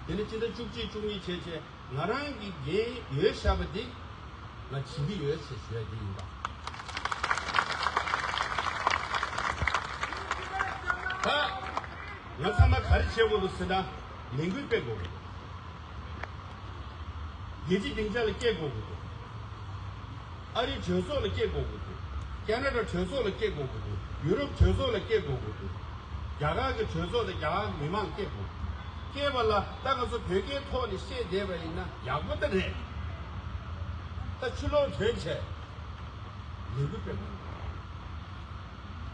དེ་ནས་སྤྱི་ཟླ་བཅུ་གཅིག་བཅུ་གཉིས་བྱས་བྱས་ང་རང་གི་འགན་ཡོད་བཞག་པ་འདི་ང་བྱེད་ཀྱི་ཡོད་ཞེས་ཞུ་ཡ་འདི་ཡིན་པ། ད་ང་ཚང་མ་ག་རེ་བྱེད་དགོས་འདུག་ཟེར་ན། ལས་འགུལ་སྤེལ་དགོས་འདུག་རྒྱལ་སྤྱིའི་སྡིངས་ཆ་ལ་སྐྱེལ་དགོས་འདུག་ཨ་རིའི་གྲོས་ཚོགས་ལ་སྐྱེལ་དགོས་འདུག་ཁ་ན་ཌ་གྲོས་ཚོགས་ལ་སྐྱེལ་དགོས་འདུག་ཡུ་རོབ་གྲོས་ཚོགས་ལ་སྐྱེལ་དགོས་འདུག་རྒྱ་གར་གྱི་གྲོས་ཚོགས་དང་རྒྱ་གར་གྱི་མི་མང་སྐྱེལ་དགོས། སྐྱེལ་བ་ལ་ད་ང་ཚོ་བོད་སྐད་ཐོག་ནས་བཤད་བསྡད་པ་ཡིན་ན་ཡག་པོ་ད་རེད། ད་ཕྱི་ལོགས་ཐོན་བྱས་ལས་འགུལ་སྤེལ་དགོས་འདུག་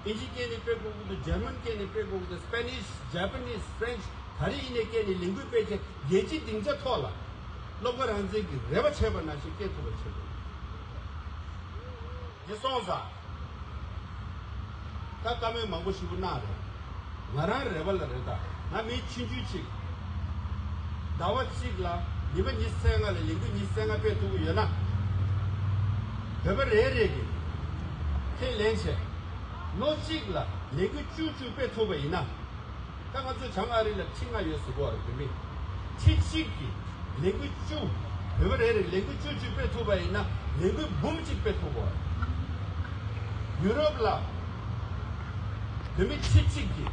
ཨིན་ཇི་སྐད་ནས་སྤེལ་དགོས་ཀྱི་འདུག་འཇར་མན་སྐད་ནས་སྤེལ་དགོས་ཀྱི་འདུག་སྤེ་ནིཤ། ཇ་པ་ནིཤ། ཧྥ་རེན་ཆི། ག་རེ་ཡིན་ནའི་སྐད་ནས་ལས་འགུལ་སྤེལ་བྱས་རྒྱལ་སྤྱིའི་སྡིངས་ཆ་ཐོག་ལ་བློ་དགའ་རང་བཙན་གྱིས་རེ་བ་བྱས་པ་ནང་བཞིན་སྐད་ཐུབ་པ་བྱེད་དགོས། འདི་སོང་ཙང་། ད་བཀའ་མོལ་མང་པོ་ཞིག་གནང་རེད། ང་རང་རེ་བ་ལ་རེད། ད་ང་མི་ཆུང་ཆུང་ཅིག་ཟླ་བ་གཅིག་ལ་ཉི་མ་ཉི་ཤུ་རྩ་ལྔ་ལ་ལས་འགུལ་ཉི་ཤུ་རྩ་ལྔ་སྤེལ་ཐུབ་ཀྱི་ཡོད་ན། བོད་པ་རེ་རེ་གིས་ཁས་ལེན་བྱས། ལོ་གཅིག་ལ་ལས་འགུལ་བཅུ་བཅུ་སྤེལ་ཐུབ་པ་ཡིན་ན། ད་ང་ཚོ་བྱང་ཨ་རི་ལ་ཁྲི་ལྔ་ཡོད་ཟེར་གོ་རེད། བོད་མི་ཁྲི་གཅིག་གིས་ལས་འགུལ་བཅུ། བོད་པ་རེ་རེ་ལས་འགུལ་བཅུ་བཅུ་སྤེལ་ཐུབ་པ་ཡིན་ན་ལས་འགུལ་འབུམ་གཅིག་སྤེལ་ཐུབ་གོ་རེད། ཡུ་རོབ་ལ་བོད་མི་ཁྲི་གཅིག་གིས་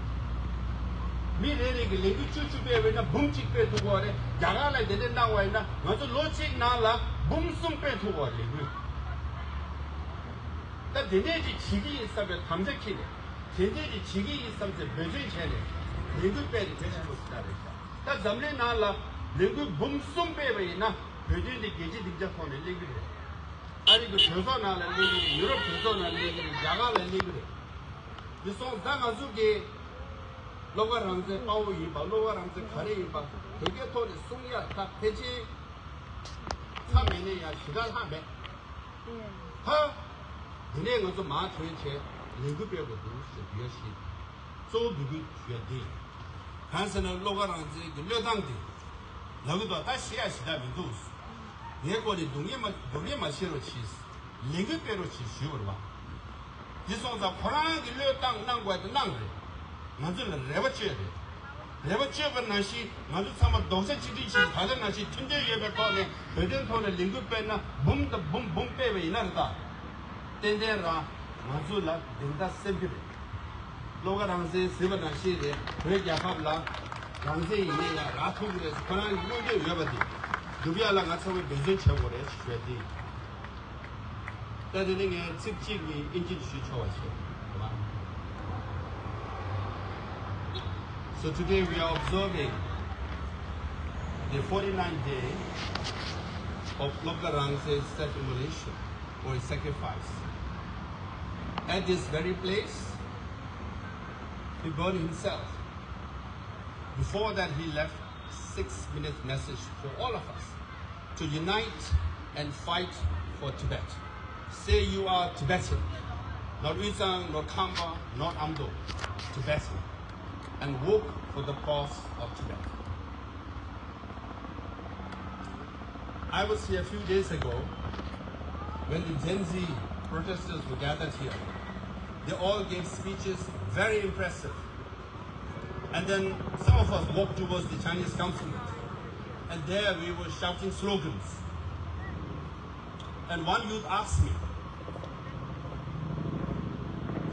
མི་རེ་རེ་གིས་ལས་འགུལ་བཅུ་བཅུ་སྤེལ་བ་ཡིན་ན་འབུམ་གཅིག་སྤེལ་ཐུབ་གོ་རེད། རྒྱ་གར་ལ་དེ་འདྲ་གནང་བ་ཡིན་ན་ང་ཚོ་ལོ་གཅིག་ནང་ལ་འབུམ་གསུམ་སྤེལ་ཐུབ་གོ་རེད་ལས་འགུལ། ད་དེ་འདྲས་ཅིག་བྱེད་ཀྱི་ཡིན་བསམ་པའི་དམ་བཅའ་འཁྱེར་ནས། དེ་འདྲས་ཅིག་བྱེད་ཀྱི་ཡིན་བསམ་ཚེ་འབད་བརྩོན་བྱས་ནས་ལས་འགུལ་སྤེལ་ཏེ་དེ་བྱེད་དགོས་ཞེ་དྲག་རེད་ཤག་ད་འཛམ་གླིང་ནང་ལ་ལས་འགུལ་འབུམ་གསུམ་སྤེལ་བ་ཡིན་ན་བོད་དོན་དེ་རྒྱལ་སྤྱིའི་སྡིངས་ཆ་ཐོག་ནས་གླེང་གི་རེད། ཨ་རི་གི་གྲོས་ཚོགས་ནང་ལ་གླེང་གི་རེད། ཡུ་རོབ་གྲོས་ཚོགས་ནང་ལ་གླེང་གི་རེད། རྒྱ་གར་ལ་གླེང་གི་རེད། འདི་སོང་ཙང་ང་ཚོ་གིས་བློ་དགའ་རང་བཙན་དཔའ་བོ་ཡིན་པ། བློ་དགའ་རང་བཙན་ག་རེ་ཡིན་པ་བོད་སྐད་ཐོག་ནས་གསུང་ཡ་ད་ཕལ་ཆེར་ཚ་མེད་ནས་ཡང་ཞེ་དྲག་ལྷག་མེད། ཧ། དེ་ནས་ང་ཚོ་མར་ཐོན་བྱས་ལས་འགུལ་སྤེལ་དགོས་འདུག་ཞེས་འབུལ་ཡ་ཞིག་གཙོ་བོ་འབོད་སྐུལ་ཞུ་ཡ་འདི། གང་ཟེར་ན་བློ་དགའ་རང་བཙན་གྱི་བློས་བཏང་དེ་ལབ་ཀྱི་འདུག་ད་ཤེས་ཡ་ཞེ་དྲག་མི་འདུག་ངའི་སྐོར་ནས་སྡུག་བསྔལ་མ་སྡུག་བསྔལ་མ་བྱེད་རོགས་གྱིས། ལས་འགུལ་སྤེལ་རོགས་གྱིས་ཞུས་པ་རེད་པ། འདི་སོང་ཙང་ཁོ་རང་གི་བློས་བཏང་གནང་དགོས་དེ་གནང་རེད། ང་ཚོ་ལ་རེ་བ་བཅོལ་རེད། རེ་བ་བཅོལ་བ་ནང་བཞིན་ང་ཚོ་ཚང་མ་རྡོག་རྩ་གཅིག་སྒྲིལ་བྱས་ད་ལྟ་ནང་བཞིན་མཐུན་སྒྲིལ་ཡོད་པའི་ཐོག་ནས་བོད་དོན་ཐོག་ནས་ལས་འགུལ་སྤེལ་ན་འབུམ་དང་འབུམ་འབུམ་སྤེལ་བ་ཡིན་ན་རེད་ད། ཏན་ཏན་རང་ང་ཚོ་ལ་བདེན་མཐའ་གསལ་གྱི་རེད། བློ་དགའ་རང་བཙན་ཟེར་བ་ནང་བཞིན་རེད། བོད་རྒྱལ་ཁབ་ལ་རང་བཙན་ཡིན་ནའི་ཡང་རག་ཐུབ་ཀྱི་རེད་ཟེར་ཁོ་རང་གི་མངོན་འདོད་ཡོད་པ་དེ་སྒྲུབ་ཡ་ལ་ང་ཚང་མས་འབད་བརྩོན་བྱེད་དགོས་རེད་ཞུ་ཡ་དེ་ཡིན། ད་དེ་ནས་ངས་ཚིག་གཅིག་གཉིས་ཨིན་ཇི་ཞུ་ཆོག་པ་བྱེད། So today we are observing the forty-ninth day of Lobga Rangse's self-immolation or sacrifice. At this very place, he burned himself. Before that, he left six minutes message for all of us to unite and fight for Tibet. Say you are Tibetan, not Uyghur, not Khampa, not Amdo, Tibetan, and work for the cause of Tibet. I was here a few days ago when the Gen Z protesters were gathered here. They all gave speeches, very impressive. And then some of us walked towards the Chinese consulate. And there we were shouting slogans. And one youth asked me,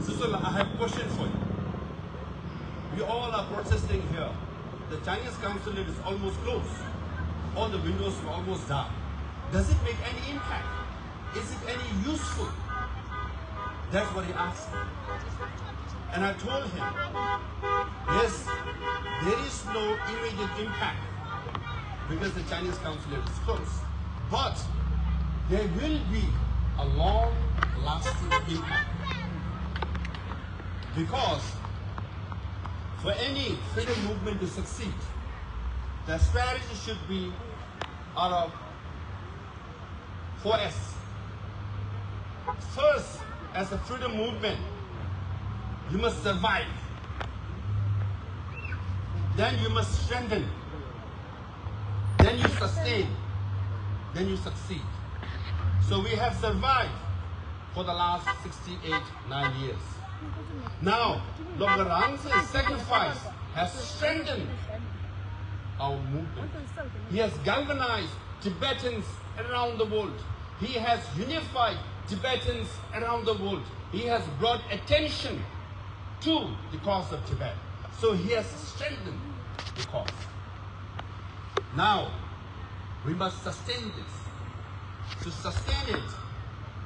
"Sister, I have a question for you. We all are protesting here. The Chinese consulate is almost closed. All the windows are almost down. Does it make any impact? Is it any useful?" That's what he asked me. And I told him, "Yes, there is no immediate impact because the Chinese consulate is closed. But there will be a long-lasting impact. Because for any freedom movement to succeed, the strategy should be out of four S. First, as a freedom movement, you must survive. Then you must strengthen. Then you sustain. Then you succeed." So we have survived for the last sixty-eight, nine years. Now, Lobga Rangse's sacrifice has strengthened our movement. He has galvanized Tibetans around the world. He has unified Tibetans around the world. He has brought attention to the cause of Tibet. So he has strengthened the cause. Now, we must sustain this. To sustain it,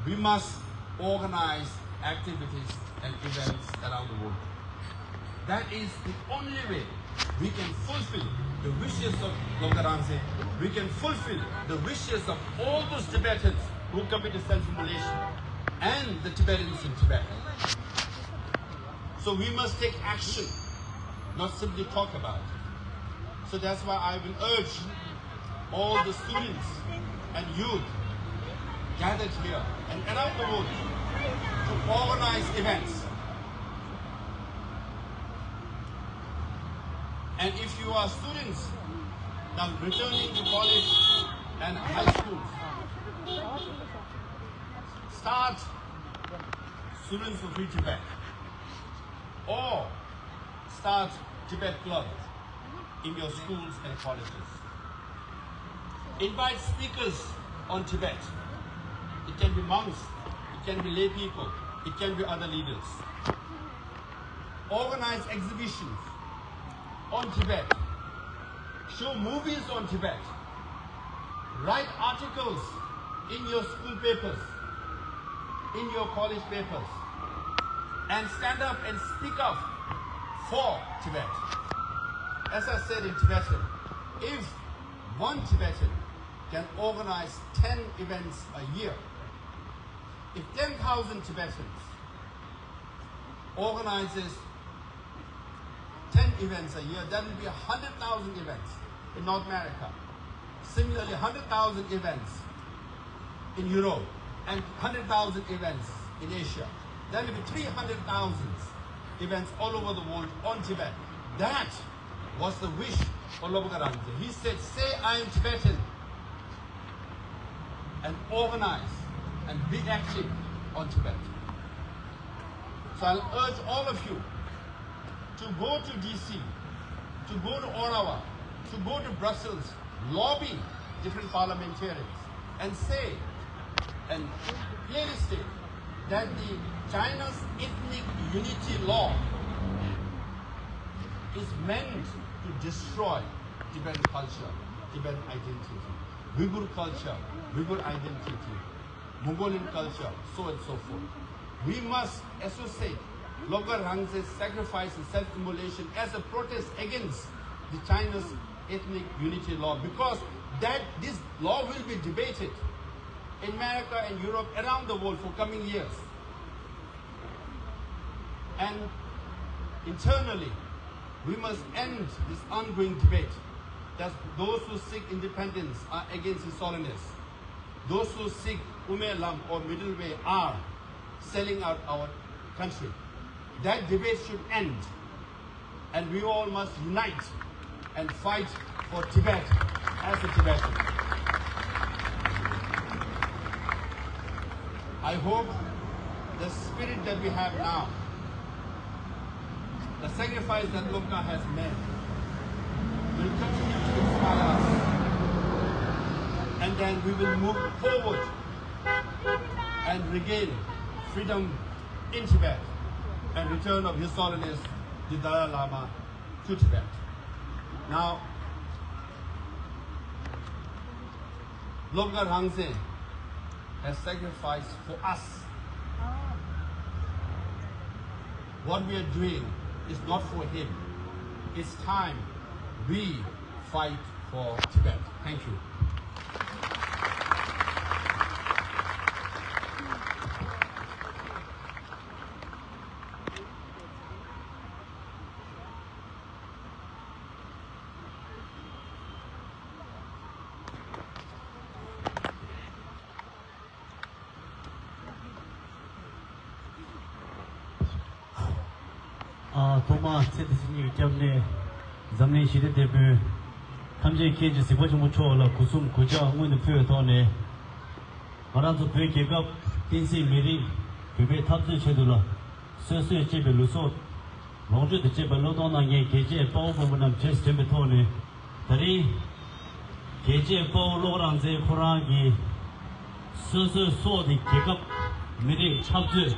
we must organize activities and events around the world. That is the only way we can fulfill the wishes of Lobgar Rangzay. We can fulfill the wishes of all those Tibetans who committed self-immolation and the Tibetans in Tibet. So we must take action, not simply talk about it. So that's why I will urge all the students and youth gathered here and around the world to organize events. And if you are students now returning to college and high schools, start Students of Free Tibet, or start Tibet Club in your schools and colleges. Invite speakers on Tibet. It can be monks, it can be lay people, it can be other leaders. Organize exhibitions on Tibet. Show movies on Tibet. Write articles in your school papers, in your college papers, and stand up and speak up for Tibet. As I said in Tibetan, if one Tibetan can organize ten events a year, if ten thousand Tibetans organizes ten events a year, that will be one hundred thousand events in North America. Similarly, one hundred thousand events in Europe and one hundred thousand events in Asia. That will be three hundred thousand events all over the world on Tibet. That was the wish of Lobgar Rangzay. He said, "Say I am Tibetan and organize and be active on Tibet." So I'll urge all of you to go to D C, to go to Ottawa, to go to Brussels, lobby different parliamentarians and say and clearly state that the China's ethnic unity law is meant to destroy Tibetan culture, Tibetan identity, Uyghur culture, Uyghur identity, Mongolian culture, so and so forth. We must associate Lobgar Rangzay's sacrifice and self-immolation as a protest against the China's ethnic unity law, because that this law will be debated in America and Europe, around the world for coming years. And internally, we must end this ongoing debate that those who seek independence are against His Holiness. Those who seek Ume Lam or middle way are selling out our country. That debate should end, and we all must unite and fight for Tibet as a Tibetan. I hope the spirit that we have now, the sacrifice that Lobgar has made, will continue to inspire us. And then we will move forward and regain freedom in Tibet and return of His Holiness the Dalai Lama to Tibet. Now, Lobgar Rangzay has sacrificed for us. What we are doing is not for him. It's time we fight for Tibet. Thank you. ཨ། ཐོག་མར་ཚེ་འདི་ཕྱི་གཉིས་ཀྱི་སྐྱབས་གནས་འཛམ་གླིང་ཞི་བདེ་དེད་དཔོན་ཐམས་ཅད་མཁྱེན་ཅིང་གཟིགས་པ་ཆེན་པོ་མཆོག་ལ་སྒོ་གསུམ་གུས་ཕྱག་སྔོན་དུ་ཕུལ་བའི་ཐོག་ནས། ང་རང་ཚོ་བོད་རྒྱལ་ཁབ་བསྟན་སྲིད་མི་རིགས་བོད་པའི་འཐབ་རྩོད་ཆེད་དུ་ལ། སོ་སོས་གཅེས་པའི་ལུས་སྲོག་ལོངས་སྤྱོད་དང་བཅས་པའི་བློས་གཏོང་གནང་མཁན་རྒྱལ་གཅེས་དཔའ་བོ་དཔའ་མོ་རྣམས་རྗེས་སུ་དྲན་པའི་ཐོག་ནས། ད་རིང་རྒྱལ་གཅེས་དཔའ་བོ་བློ་དགའ་རང་བཙན་ཁོ་རང་གིས་སོ་སོའི་སྲོག་དེ་རྒྱལ་ཁབ་མི་རིགས་འཐབ་རྩོད་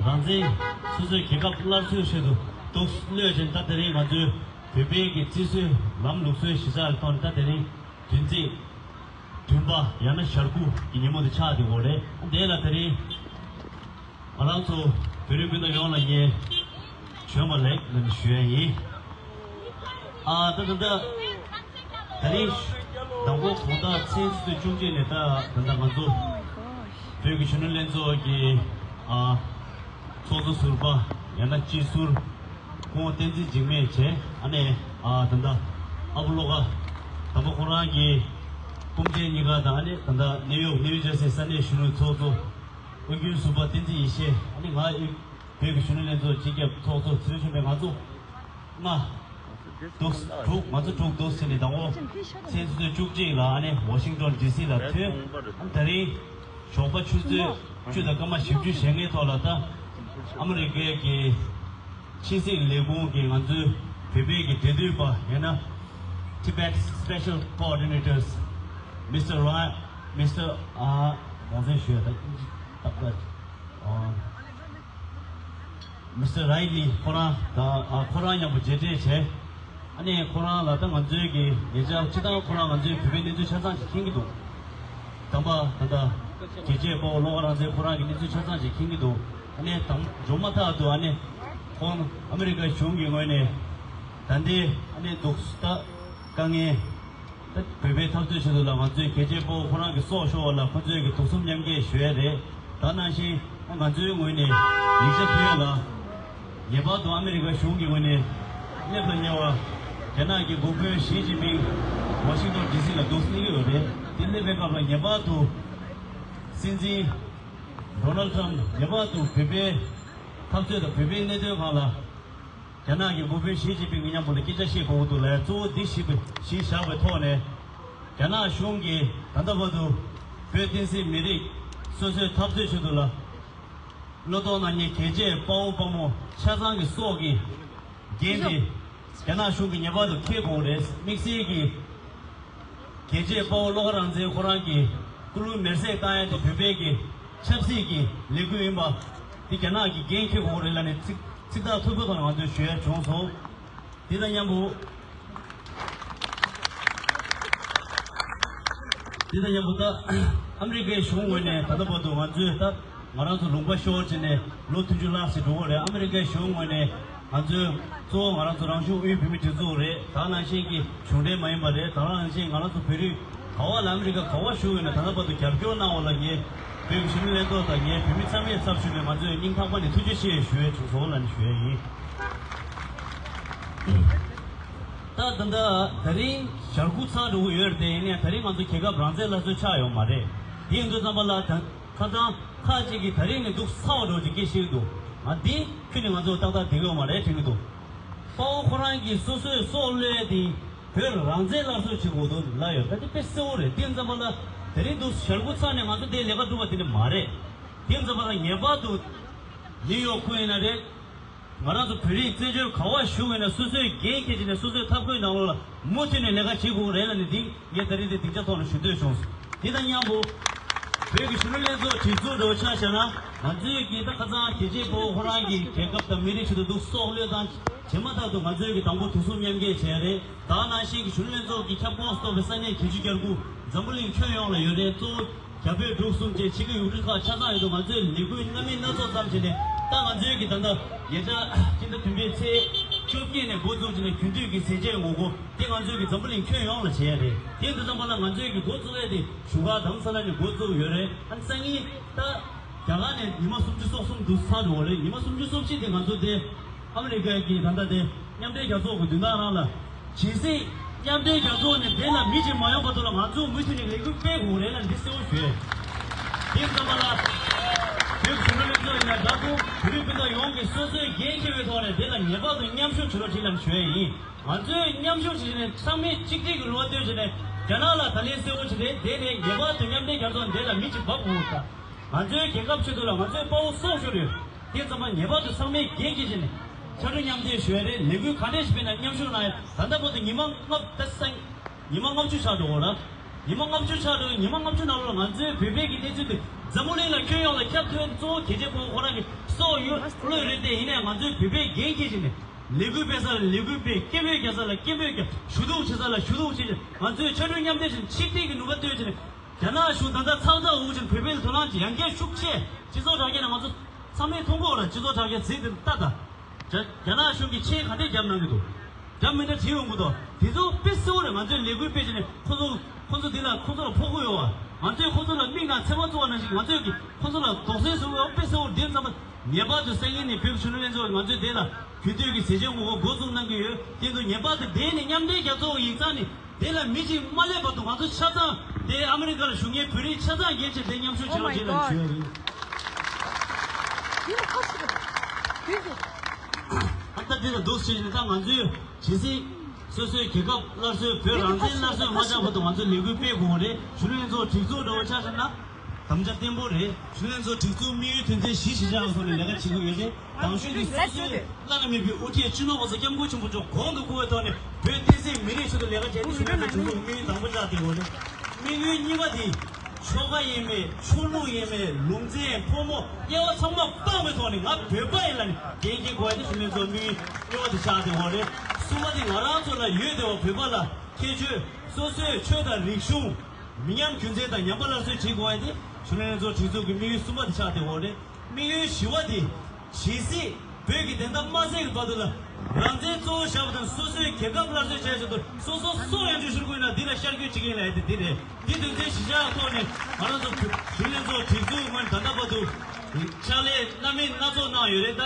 རང་བཙན། སོ་སོའི་རྒྱལ་ཁབ་སླར་གསོའི་ཆེད་དུ་ འདུག་གློད་བཞིན། ད་དེ་རིང་ང་ཚོའི་བོད་པའི་གི་བརྩི་སྲོལ་ལམ་ལུགས་སྲོལ་གཞི་བཞག་གི་ཐོག་ནས། ད་དེ་རིང་བདུན་ཚེས་བདུན་པ་ཡང་ན་ཞག་དགུ་གི་ཉིན་མོ་དེ་ཆགས་བསྡད་ཡོད་རེད། དེ་ལ་དེ་རིང་ང་རང་ཚོ་བོད་རིགས་སྤུན་ཟླ་ཡོངས་ལ་ངས་བྱོན་པ་ལེགས་ལབ་ནས་ཞུ་ཡ་ཡིན། ཨ། ད་ད་ད་དེ་རིང་དང་པོ་དགོང་དག་མཚན་ཆུ་ཚོད་བཅུ་གཅིག་ནས། ད་ད་ད་ང་ཚོ་བོད་ཀྱི་གཞོན་ནུ་ལྷན་ཚོགས་ཀྱི་ཨ་ཚོགས་གཙོ་ཟུར་པ་ཡང་ན་སྤྱི་ཟུར་སྐུ་ངོ་བསྟན་འཛིན་འཇིགས་མེད་བྱས། ཨ་ནི་ཨ་ད་ད་ཨ་བོ་བློ་དགའ། དང་པོ་ཁོ་རང་གི་སྐུ་མཆེད་གཉིས་ཀ་དང་། ཨ་ནི་ད་ད་ནེའུ་ཡོག་ནེའུ་ཇར་སི་ས་གནས་གཞོན་ནུ་ཚོགས་གཙོ་དབུས་རྒྱུན་ཟུར་པ་བསྟན་འཛིན་ཡེ་ཤེས། ཨ་ནི་ང་བོད་ཀྱི་གཞོན་ནུ་ལྷན་ཚོགས་སྤྱི་ཁྱབ་ཚོགས་གཙོ་ཚེ་རིང་ཆོས་འཕེལ། ང་ཚོ་ལྔ་འདུག་དྲུག་ང་ཚོ་དྲུག་འདུག་ཟེར་ནས། དང་པོ་མཚན་ཆུ་ཚོད་བཅུ་གཅིག་ལ་ཨ་ནི་ཝ་ཤིང་ཊོན་ཌི་སི་ལ་ཐོན། ཨ་ནི་དེ་རིང་ཞོགས་པ་ཆུ་ཚོད་བཅུ་དང་སྐར་མ་བཞི་བཅུ་ཞེ་ལྔའི་ཐོག་ལ། ད་ཨ་མི་རི་ཀའི་གི་ཕྱི་སྲིད་ལས་ཁུངས་ཀྱི་ང་ཚོའི་བོད་པའི་གི་འབྲེལ་མཐུད་པ་ཡང་ན་Tibet Special Coordinators Mister Ra- Mister ཨ་གོང་ཚན་ཞུས་ད་ཏག་ཏག་ཨ། མི་སི་ཊར་རའི་ལི་ཁོ་རང་དང་། ཨ། ཁོ་རང་མཉམ་པོ་མཇལ་འཕྲད་བྱས། ཨ་ནི་ཁོ་རང་ལ་ད་ང་ཚོའི་གི་ཉེ་ཆར་སྤྱིར་བཏང་ཁོ་རང་ང་ཚོའི་བོད་པའི་གནས་ཚུལ་ཆ་ཚང་ཞིག་མཁྱེན་གྱི་འདུག་དམ་པ་ད་ལྟ་རྒྱལ་གཅེས་དཔའ་བོ་བློ་དགའ་རང་བཙན་ཁོ་རང་གི་གནས་ཚུལ་ཆ་ཚང་ཞིག་མཁྱེན་གྱི་འདུག་ཨ་ནི་དང་མཇུག་མ་ཐག་ཏུ་ཨ་ནི་ཁོང་ཨ་མི་རི་ཀ་གཞུང་གི་ངོས་ནས་ད་ལྟའི་ཨ་ནི་འདུག་ད་དཀའ་ངལ། ད་བོད་པའི་འཐབ་རྩོད་ཆེད་དུ་ལ་ང་ཚོའི་རྒྱལ་གཅེས་དཔའ་བོ་ཁོ་རང་གི་སྲོག་ཤོར་བ་ལ་ཁོ་ཚོའི་གི་ཐུགས་སེམས་མཉམ་སྐྱེད་ཞུ་ཡ་རེད། ད་ནང་བཞིན་ང་ཚོའི་ངོས་ནས་ཡིག་ཆ་ཕུལ་ཡ་ལ་ངེས་པར་དུ་ཨ་མི་རི་ཀ་གཞུང་གི་ངོས་ནས་སླེབས་ལ་ཉེ་བ་རྒྱ་ནག་གི་འགོ་དཔོན་ཞི་ཅིན་ཕིང་ཝ་ཤིང་ཊོན་ཌི་སི་ལ་འདུག་སླེབས་ཀྱི་ཡོད་རེད། དེ་སླེབས་པའི་སྐབས་ལ་ངེས་པར་དུ་སྲིད་འཛིན་ཌོ་ནལ་ཊམ་ངེས་པར་དུ་བོད་པའི་འཐབ་རྩོད་དང་བོད་པའི་གནད་དོན་སྒང་ལ་རྒྱ་ནག་གི་འགོ་དཔོན་ཞི་ཅིན་ཕིང་གི་མཉམ་པོ་ལ་སྐད་ཆ་བཤད་དགོས་ཀྱི་འདུག་ལབ། གཙོ་བོ་འདི་གཞི་གཞི་བཞག་པའི་ཐོག་ནས། རྒྱ་ནག་གཞུང་གིས་ད་ལྟ་བར་དུ་བོད་བསྟན་སྲིད་མི་རིགས་སོ་སོའི་འཐབ་རྩོད་ཆེད་དུ་ལ། བློ་ཐོག་ན་ཉེ་རྒྱལ་གཅེས་དཔའ་བོ་དཔའ་མོ་ཆ་ཚང་གི་སྲོག་གི་རྒྱན་དེ་རྒྱ་ནག་གཞུང་གིས་ངེས་པར་དུ་འཁྱེར་དགོས་རེད། དམིགས་བསལ་གྱི་རྒྱལ་གཅེས་དཔའ་བོ་བློ་དགའ་རང་བཙན་ཁོ་རང་གི་སྐུ་ལུས་མེར་སྲེག་བཏང་ཡ་དེ་བོད་པའི་གི་ཆབ་སྲིད་ཀྱི་ལས་འགུལ་ཡིན་པ་དེ་རྒྱ་ནག་གིས་འགན་འཁྱེར་དགོས་རེད་ལབ་ནས་ཚིག་ཚིག་ཐག་ཐུང་པོའི་ཐོག་ནས་ང་ཚོས་ཞུ་ཡ་བྱུང་སོང་། དེ་དང་མཉམ་པོ། དེ་དང་མཉམ་པོ་ད་ཨ་མི་རི་ཀའི་གཞུང་ངོས་ནས་ད་ལྟ་བར་དུ་ང་ཚོས་ད་ང་རང་ཚོ་ལུང་པ་ཤོར་བྱས་ནས་ལོ་བདུན་ཅུ་ལྷག་ཙམ་འགྲོ་གི་རེད། ཨ་མི་རི་ཀའི་གཞུང་ངོས་ནས་ང་ཚོས་གཙོ་བོ་ང་རང་ཚོ་རང་གཞུང་དབུས་བོད་མིའི་སྒྲིག་འཛུགས་རེད། ད་ནང་བཞིན་གྱི་གཞུང་འབྲེལ་མ་ཡིན་པ་རེད། ད་ནང་བཞིན་ང་རང་ཚོ་བོད་རིགས་ག་བ་ལ་ཨ་མི་རི་ཀ་ག་བ་བཞུགས་ཡོད་ན་ད་ལྟ་བར་དུ་རྒྱབ་སྐྱོར་གནང་བ་ལ་ངས་བོད་ཀྱི་གཞོན་ནུ་ལྷན་ཚོགས་དང་ངས་བོད་མི་ཚང་མའི་ཚབ་ཞུས་ནས་ང་ཚོས་སྙིང་ཐག་པ་ནས་ཐུགས་རྗེ་ཆེ་ཞུ་ཡས་བྱུང་སོང་ལབ་ནས་ཞུ་ཡས་ཡིན། ད་ད་ལྟ་ད་རིང་ཞག་དགུ་ཚར་འགྲོ་གི་ཡོད་རེད་དེ། ཡིན་ནའི་ད་རིང་ང་ཚོ་རྒྱལ་ཁབ་རང་བཙན་སླར་གསོ་ཆགས་ཡོད་མ་རེད། དེ་ཡིན་དུས་ཙམ་པ་ལ་ད་ཁ་སང་ཁ་ཅིག་གིས་ད་རིང་ནས་འདུག་ཚར་བ་འགྲོ་ཅིག་སྐད་བཤད་ཀྱི་འདུག་ང་འདི་ཁྱོན་ནས་ང་ཚོ་ཏག་ཏག་བསྡད་ཀྱི་ཡོད་མ་རེད་དྲན་གྱི་འདུག་དཔའ་བོ་ཁོ་རང་གིས་སོ་སོའི་སྲོག་བློས་ཏེ་བོད་རང་བཙན་སླར་གསོ་བྱེད་དགོས་འདུག་ལབ་ཡོད། ད་དེ་དཔེ་གསལ་བོ་རེད། དེ་ཡིན་ཙམ་པ་ལ་ད་རིང་འདུག་ཞག་དགུ་ཚར་ནས་ང་ཚོ་དེ་ལས་ཀ་གྲུབ་པ་དེ་འདྲ་མ་རེད། དེ་ཡིན་ཙམ་པ་ལ་ངེས་པར་དུ་ནིའུ་ཡོག་ཁུལ་ཡིན་ན་རེད། ང་རང་ཚོ་བོད་རིགས་བཙན་བྱོལ་ག་བ་བཞུགས་ཡོད་ན་སོ་སོའི་འགན་འཁྱེར་བྱས་ནས་སོ་སོའི་ཐབས་བཀོད་ནང་ལོགས་ལ་མུ་མཐུད་ནས་ལས་ཀ་བྱེད་དགོས་རེད་ལབ་ནས་འདི་ངས་ད་རེས་འདི་སྡིངས་ཆ་ཐོག་ནས་ཞུ་འདོད་བྱུང་སོང་། འདི་དང་མཉམ་པོ། བོད་ཀྱི་གཞོན་ནུ་ལྷན་ཚོགས་སྒྲིག་འཛུགས་འདྲ་བོ་ཆ་བཞག་ན། ང་ཚོའི་གི་ད་ཁ་སང་རྒྱལ་གཅེས་དཔའ་བོ་ཁོ་རང་གི་རྒྱལ་ཁབ་དང་མི་རིགས་ཆེད་དུ་འདུག་སྲོག་བློས་བཏང་བྱས་མ་ཐག་ཏུ་ང་ཚོའི་གི་དང་པོ་དུས་གསུམ་མཉམ་སྐྱེད་བྱས་རེད། ད་ནང་བཞིན་གྱི་གཞོན་ནུ་ལྷན་ཚོགས་ཀྱི་ཁྱབ་ཁོངས་སུ་གཏོགས་པའི་ས་གནས་བརྒྱད་ཅུ་གྱ་དགུ་འཛམ་བུ་གླིང་ཁྱོན་ཡོངས་ལ་ཡོད་རེད། གཙོ་བོ་རྒྱ་བོད་འབྲུག་གསུམ་བཅས་ཕྱི་རྒྱལ་ཡུལ་གྲུ་ཁག་ཆ་ཚང་ཡོད་དུ་ང་ཚོས་ལས་འགུལ་སྣ་མིན་སྣ་ཚོགས་བརྩམས་བྱས་ནས། ད་ང་ཚོའི་གི་ད་ལྟ་ཉེ་ཆར་སྤྱི་ཟླ་བདུན་པའི་ཚེས་བཅོ་བརྒྱད་ནས་འགོ་བཙུགས་བྱས་ནས་རྒྱུན་མཐུད་ཀྱི་ཟས་བཅད་ངོ་རྒོལ་དེ་ང་ཚོའི་གི་འཛམ་བུ་གླིང་ཁྱོན་ཡོངས་ལ་བྱས་ཡ་རེད། དེ་ཡིན་དུས་ཙམ་པ་ལ་ང་ཚོའི་གི་འགོ་བཙུགས་ཡ་དེ་བཞུགས་སྒར་དྷ་རམ་ས་ལ་ནས་འགོ་བཙུགས་ཡོད་རེད། ཨ་ནི་སང་ཉིན་ད་རྒྱ་གར་ནས་ཉི་མ་སུམ་ཅུ་སོ་གསུམ་འདུག་ཚར་འགྲོ་བ་རེད། ཉི་མ་སུམ་ཅུ་སོ་བཞི་དེ་ང་ཚོ་དེ་ཨ་མི་རི་ཀའི་གི་ད་ལྟ་དེ་མཉམ་འབྲེལ་རྒྱལ་ཚོགས་ཀྱི་མདུན་ཐང་རང་ལ། ཇི་སྲིད་མཉམ་འབྲེལ་རྒྱལ་ཚོགས་ནས་དེ་ལ་མི་གཅིག་མ་ཡོང་བར་དུ་ལ་ང་ཚོ་མུ་མཐུད་ནས་ལས་འགུལ་སྤེལ་དགོས་རེད་ལ་འདི་གསལ་བོ་ཞུ། དེ་ཙམ་པ་ལ་བོད་གཞོན་ནུ་ལྷན་ཚོགས་ཡིན་ན་འདྲ་འདུག་བོད་རིགས་སྤུན་ཟླ་ཡོངས་ཀྱིས་སོ་སོའི་འགན་འཁྱེར་བའི་ཐོག་ནས་དེ་ལ་ངེས་པར་དུ་མཉམ་ཞུགས་བྱེད་རོགས་བྱེད་ལ་ཞུ་ཡ་ཡིན། ང་ཚོས་མཉམ་ཞུགས་བྱེད་ནས་ཚང་མས་གཅིག་སྒྲིལ་གྱི་ལུང་བ་བཏོན་བྱས་ནས་རྒྱ་ནག་ལ་ད་ལན་གསལ་བོ་བྱས་ཏེ་དེ་ནས་ངེས་པར་དུ་མཉམ་འབྲེལ་རྒྱལ་ཚོགས་འདི་ལ་མི་གཅིག་འབབ་དགོས་ད། ང་ཚོའི་རྒྱལ་ཁབ་ཆེད་དུ་ལ་ང་ཚོའི་དཔའ་བོ་སྲོག་ཤོར་ཡོད། དེ་ཙམ་པ་ངེས་པར་དུ་ཚང་མས་འགན་འཁྱེར་བྱས་ནས་ཕྱག་རོགས་མཉམ་འདེགས་ཞུ་ཡ་རེད། ལས་འགུལ་ག་འདྲས་ཤིག་སྤེལ་ན་མཉམ་ཞུགས་གནང་ཡ། ད་ལྟ་བར་དུ་ཉི་མ་ལྔ་ད་སང་ཉི་མ་ལྔ་བཅུ་ཆགས་འགྲོ་གི་རེད། ཉི་མ་ལྔ་བཅུ་ཆགས་འགྲོ་གི། ཉི་མ་ལྔ་བཅུ་ནང་ལོགས་ང་ཚོའི་བོད་པའི་གི་གནས་ཚུལ་དེ་འཛམ་བུ་གླིང་ལ་ཁྱོན་ཡོངས་ལ་ཁྱབ་ཐུབ་ཡ་གཙོ་བོ་རྒྱལ་གཅེས་དཔའ་བོ་ཁོ་རང་གི་སྲོག་ཡོད་བློ་ཡོད་རེད་དེ། ཡིན་ནའི་ང་ཚོའི་བོད་པས་འགན་འཁྱེར་བྱས་ནས་ ལས་འགུལ་སྤེལ་ས་ལ་ལས་འགུལ་སྤེལ། སྐད་འབོད་རྒྱག་ས་ལ་སྐད་འབོད་རྒྱག་ཞུ་གཏུག་བྱེད་ས་ལ་ཞུ་གཏུག་བྱེད་ཅིང་། ང་ཚོས་ཕྱར་གྲུ་མཉམ་འདེགས་བྱས་ནས་ཆིག་སྒྲིལ་གྱི་ནུས་པ་བཏོན་བྱས་ནས། རྒྱ་ནག་གཞུང་ད་ལྟ་ཚགས་ཚགས་འུར་བྱས་ནས་བོད་པའི་དོ་སྣང་ཡང་བསྐྱར་ཤུགས་ཆེ། སྤྱི་ཚོགས་དྲ་རྒྱ་ནས་ང་ཚོ་ཚང་མས་མཐོང་གི་ཡོད་རེད། སྤྱི་ཚོགས་དྲ་རྒྱ་གཟིགས་དེ་ལྟ་དང་། རྒྱ་རྒྱ་ནག་གཞུང་གིས་མཆན་ག་འདྲས་བརྒྱབ་གནང་གི་འདུག་རྒྱབ་མི་འདྲ་བྲིས་ཡོང་གི་འདུག་དེ་ཚོ་དཔེ་གསལ་བོ་རེད། ང་ཚོས་ལས་འགུལ་སྤེལ་བྱས་ནས་ཁོ་ཚོ་ཁོ་ཚོ་འདི་ལ་ཁོ་ཚོ་ལ་ཕོག་གི་ཡོད་པ། ང་ཚོས་ཁོ་ཚོ་ལ་མིག་ནང་ཚེར་མ་བཙུགས་པ་ནང་བཞིན་ང་ཚོས་ཀྱིས་ཁོ་ཚོ་ལ་དོགས་སེལ་བཟོ་དགོས་པ་དཔེ་གསལ་བོ་རེད། དེ་ཙམ་པ་ངེས་པར་དུ་སང་ཉིན་ནས་བོད་ཀྱི་གཞོན་ནུ་ལྷན་ཚོགས་ང་ཚོས་དེ་ལ་གུས་བཏུད་ཀྱི་ཟས་བཅད་ངོ་རྒོལ་འགོ་འཛུགས་གནང་གི་ཡོད། དེ་ཚོ་ངེས་པར་དུ་དེ་ནས་མཉམ་འབྲེལ་རྒྱལ་ཚོགས་ཡིག་ཚང་ནས་དེ་ལ་མི་གཅིག་མ་སླེབས་བར་དུ་ང་ཚོ་ཆ་ཚང་དེ་ཨ་མི་རི་ཀ་ལ་བཞུགས་མཁན་བོད་རིགས་ཆ་ཚང་རྒྱལ་ཆེ་དེ་མཉམ་ཞུགས་བྱེད་རོགས་བྱེད་ལ་ཞུ་ཡ་ཡིན། ཨ་ད་དེ་ལ་འདུག་ཟེར་ནས་ད་ང་ཚོས་ཇི་སྲིད་སོ་སོའི་རྒྱལ་ཁབ་སླར་གསོའི་བོད་རང་བཙན་སླར་གསོ་མ་ཆགས་བར་དུ་ང་ཚོས་ལས་འགུལ་སྤེལ་དགོས་པ་རེད། གཞོན་ནུ་ལྷན་ཚོགས་སྒྲིག་འཛུགས་འདྲ་བོ་ཆ་བཞག་ན་དམ་བཅའ་བརྟན་པོ་རེད། གཞོན་ནུ་ལྷན་ཚོགས་སྒྲིག་འཛུགས་དམིགས་ཡུལ་དོན་ཚན་བཞི་གཞི་བཞག་ཐོག་ནས་ལས་ཀ་བྱེད་ཀྱི་ཡོད་རེད། དང་ཤོས་དེ་སོ་སོའི་བླ་ན་མེད་པའི་དབུ་ཁྲིད་སྤྱི་ནོར་༸གོང་ས་༸སྐྱབས་མགོན་ཆེན་པོ་མཆོག་གོང་དུ་བཀུར་བའི་ཐོག་ནས་བོད་བསྟན་སྲིད་མི་རིགས་ཆེད་དུ་ལས་ཀ་བྱས་ཏེ་གཞོན་ནུ་ལྷན་ཚོགས་སྒྲིག་འཛུགས་དམིགས་ཡུལ་དང་པོ་ཆགས་བསྡད་ཡོད་རེད། དམིགས་ཡུལ་གཉིས་པ་དེ་ཆོལ་ཁ་ཡིན་མིན་ཆོས་ལུགས་ཡིན་མིན་ལུང་ཚན་ཕོ་མོ་དབྱེ་བ་ཚང་མ་སྤངས་པའི་ཐོག་ནས་ང་བོད་པ་ཡིན་ལབ་ནས་འགན་འཁྱེར་དགོས་ཡ་དེ་གཞོན་ནུ་ལྷན་ཚོགས་དམིགས་ཡུལ་གཉིས་པ་དེ་ཆགས་བསྡད་ཡོད་རེད། གསུམ་པ་དེ་ང་རང་ཚོ་ལ་ཡོད་བསྡད་པ་བོད་པ་ལ་ཁྱད་ཆོས་སོ་སོའི་ཆོས་དང་རིག་གཞུང་མི་ཉམས་རྒྱུན་འཛིན་དང་ཉམས་པ་སླར་གསོ་བྱེད་དགོས་པ་དེ་གཞོན་ནུ་ལྷན་ཚོགས་སྒྲིག་འཛུགས་ཀྱི་དམིགས་ཡུལ་གསུམ་པ་དེ་ཆགས་བསྡད་ཡོད་རེད། དམིགས་ཡུལ་བཞི་པ་དེ་ཇི་སྲིད་བོད་ཀྱི་བདེན་མཐའ་མ་གསལ་གྱི་བར་དུ་ལ་རང་བཙན་གཙོ་བོ་བཞག་པ་དང་སོ་སོའི་རྒྱལ་ཁབ་སླར་གསོ་བྱས་ཆེད་དུ་སོ་སོ་སྲོག་ཡང་བཅོལ་ཞུ་དགོས་ན་འདི་ལ་ཤར་བསྐྱོད་བྱེད་ཀྱི་ཡིན་ལབ་ཡ་དེ་འདི་རེད། འདི་དོན་ཚན་བཞི་ཆ་ཐོག་ནས་ང་རང་ཚོ་གཞོན་ནུ་ལྷན་ཚོགས་སྒྲིག་འཛུགས་ངོས་ནས་ད་ལྟ་བར་དུ་ཕྱག་ལས་སྣ་མིན་སྣ་ཚོགས་གནང་ཡོད་རེད། ད་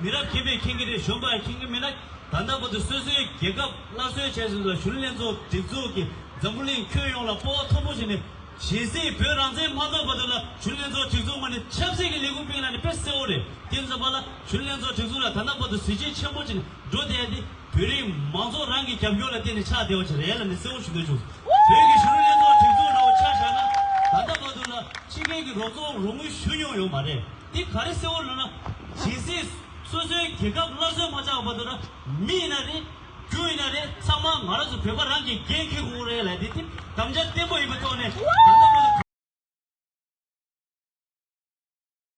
མི་རབས་རྒན་པས་མཁྱེན་གྱི་རེད། གཞོན་པས་མཁྱེན་གྱི་མེད་ན། ད་ལྟ་བར་དུ་སོ་སོའི་རྒྱལ་ཁབ་སླར་གསོའི་ཆེད་དུ་ལ་གཞོན་ནུ་ལྷན་ཚོགས་སྒྲིག་འཛུགས་ཀྱི་འཛམ་བུ་གླིང་ཁྱོན་ཡོངས་ལ་སྤོབས་པ་མཐོན་པོ་བྱས་ནས་ཇི་སྲིད་བོད་རང་བཙན་མ་ཐོབ་བར་དུ་ལ་གཞོན་ནུ་ལྷན་ཚོགས་སྒྲིག་འཛུགས་ངོས་ནས་ཆབ་སྲིད་ཀྱི་ལས་འགུལ་སྤེལ་གནང་ནས་དཔེ་གསལ་བོ་རེད། དེ་ཙམ་པ་ལ་གཞོན་ནུ་ལྷན་ཚོགས་སྒྲིག་འཛུགས་ལ་ད་ལྟ་བར་དུ་གཟི་བརྗིད་ཆེན་པོ་བྱས་ནས་འགྲོ་བསྡད་ཡ་དེ་བོད་རིགས་མང་ཚོགས་རང་གི་རྒྱབ་སྐྱོར་ལ་བརྟེན་ནས་ཆགས་བསྡད་པ་ཅིག་རེད་ལབ་ནས་གསལ་བོ་ཞུ་འདོད་བྱུང་། བོད་ཀྱི་གཞོན་ནུ་ལྷན་ཚོགས་སྒྲིག་འཛུགས་འདྲ་བོ་ཆ་བཞག་ན་ད་ལྟ་བར་དུ་ལ་ཕྱི་རྒྱལ་གྱི་རོགས་ཚོགས་རོགས་དངུལ་ཞུ་མྱོང་ཡོད་མ་རེད། འདི་ག་རེ་གསལ་བོ་ལབ་ན། ཇི་སྲིད་སོ་སོའི་རྒྱལ་ཁབ་སླར་གསོ་མ་ཆགས་བར་དུ་ལ་མི་ཡིན་ན་རེད། རྒྱུ་ཡིན་ན་རེད། ཚང་མ་ང་རང་ཚོ་བོད་པ་རང་གིས་འགན་འཁྱེར་དགོས་རེད་ལབ་དེ་དེ་དམ་བཅའ་བརྟན་པོ་ཡིན་པའི་ཐོག་ནས་ད་ལྟ་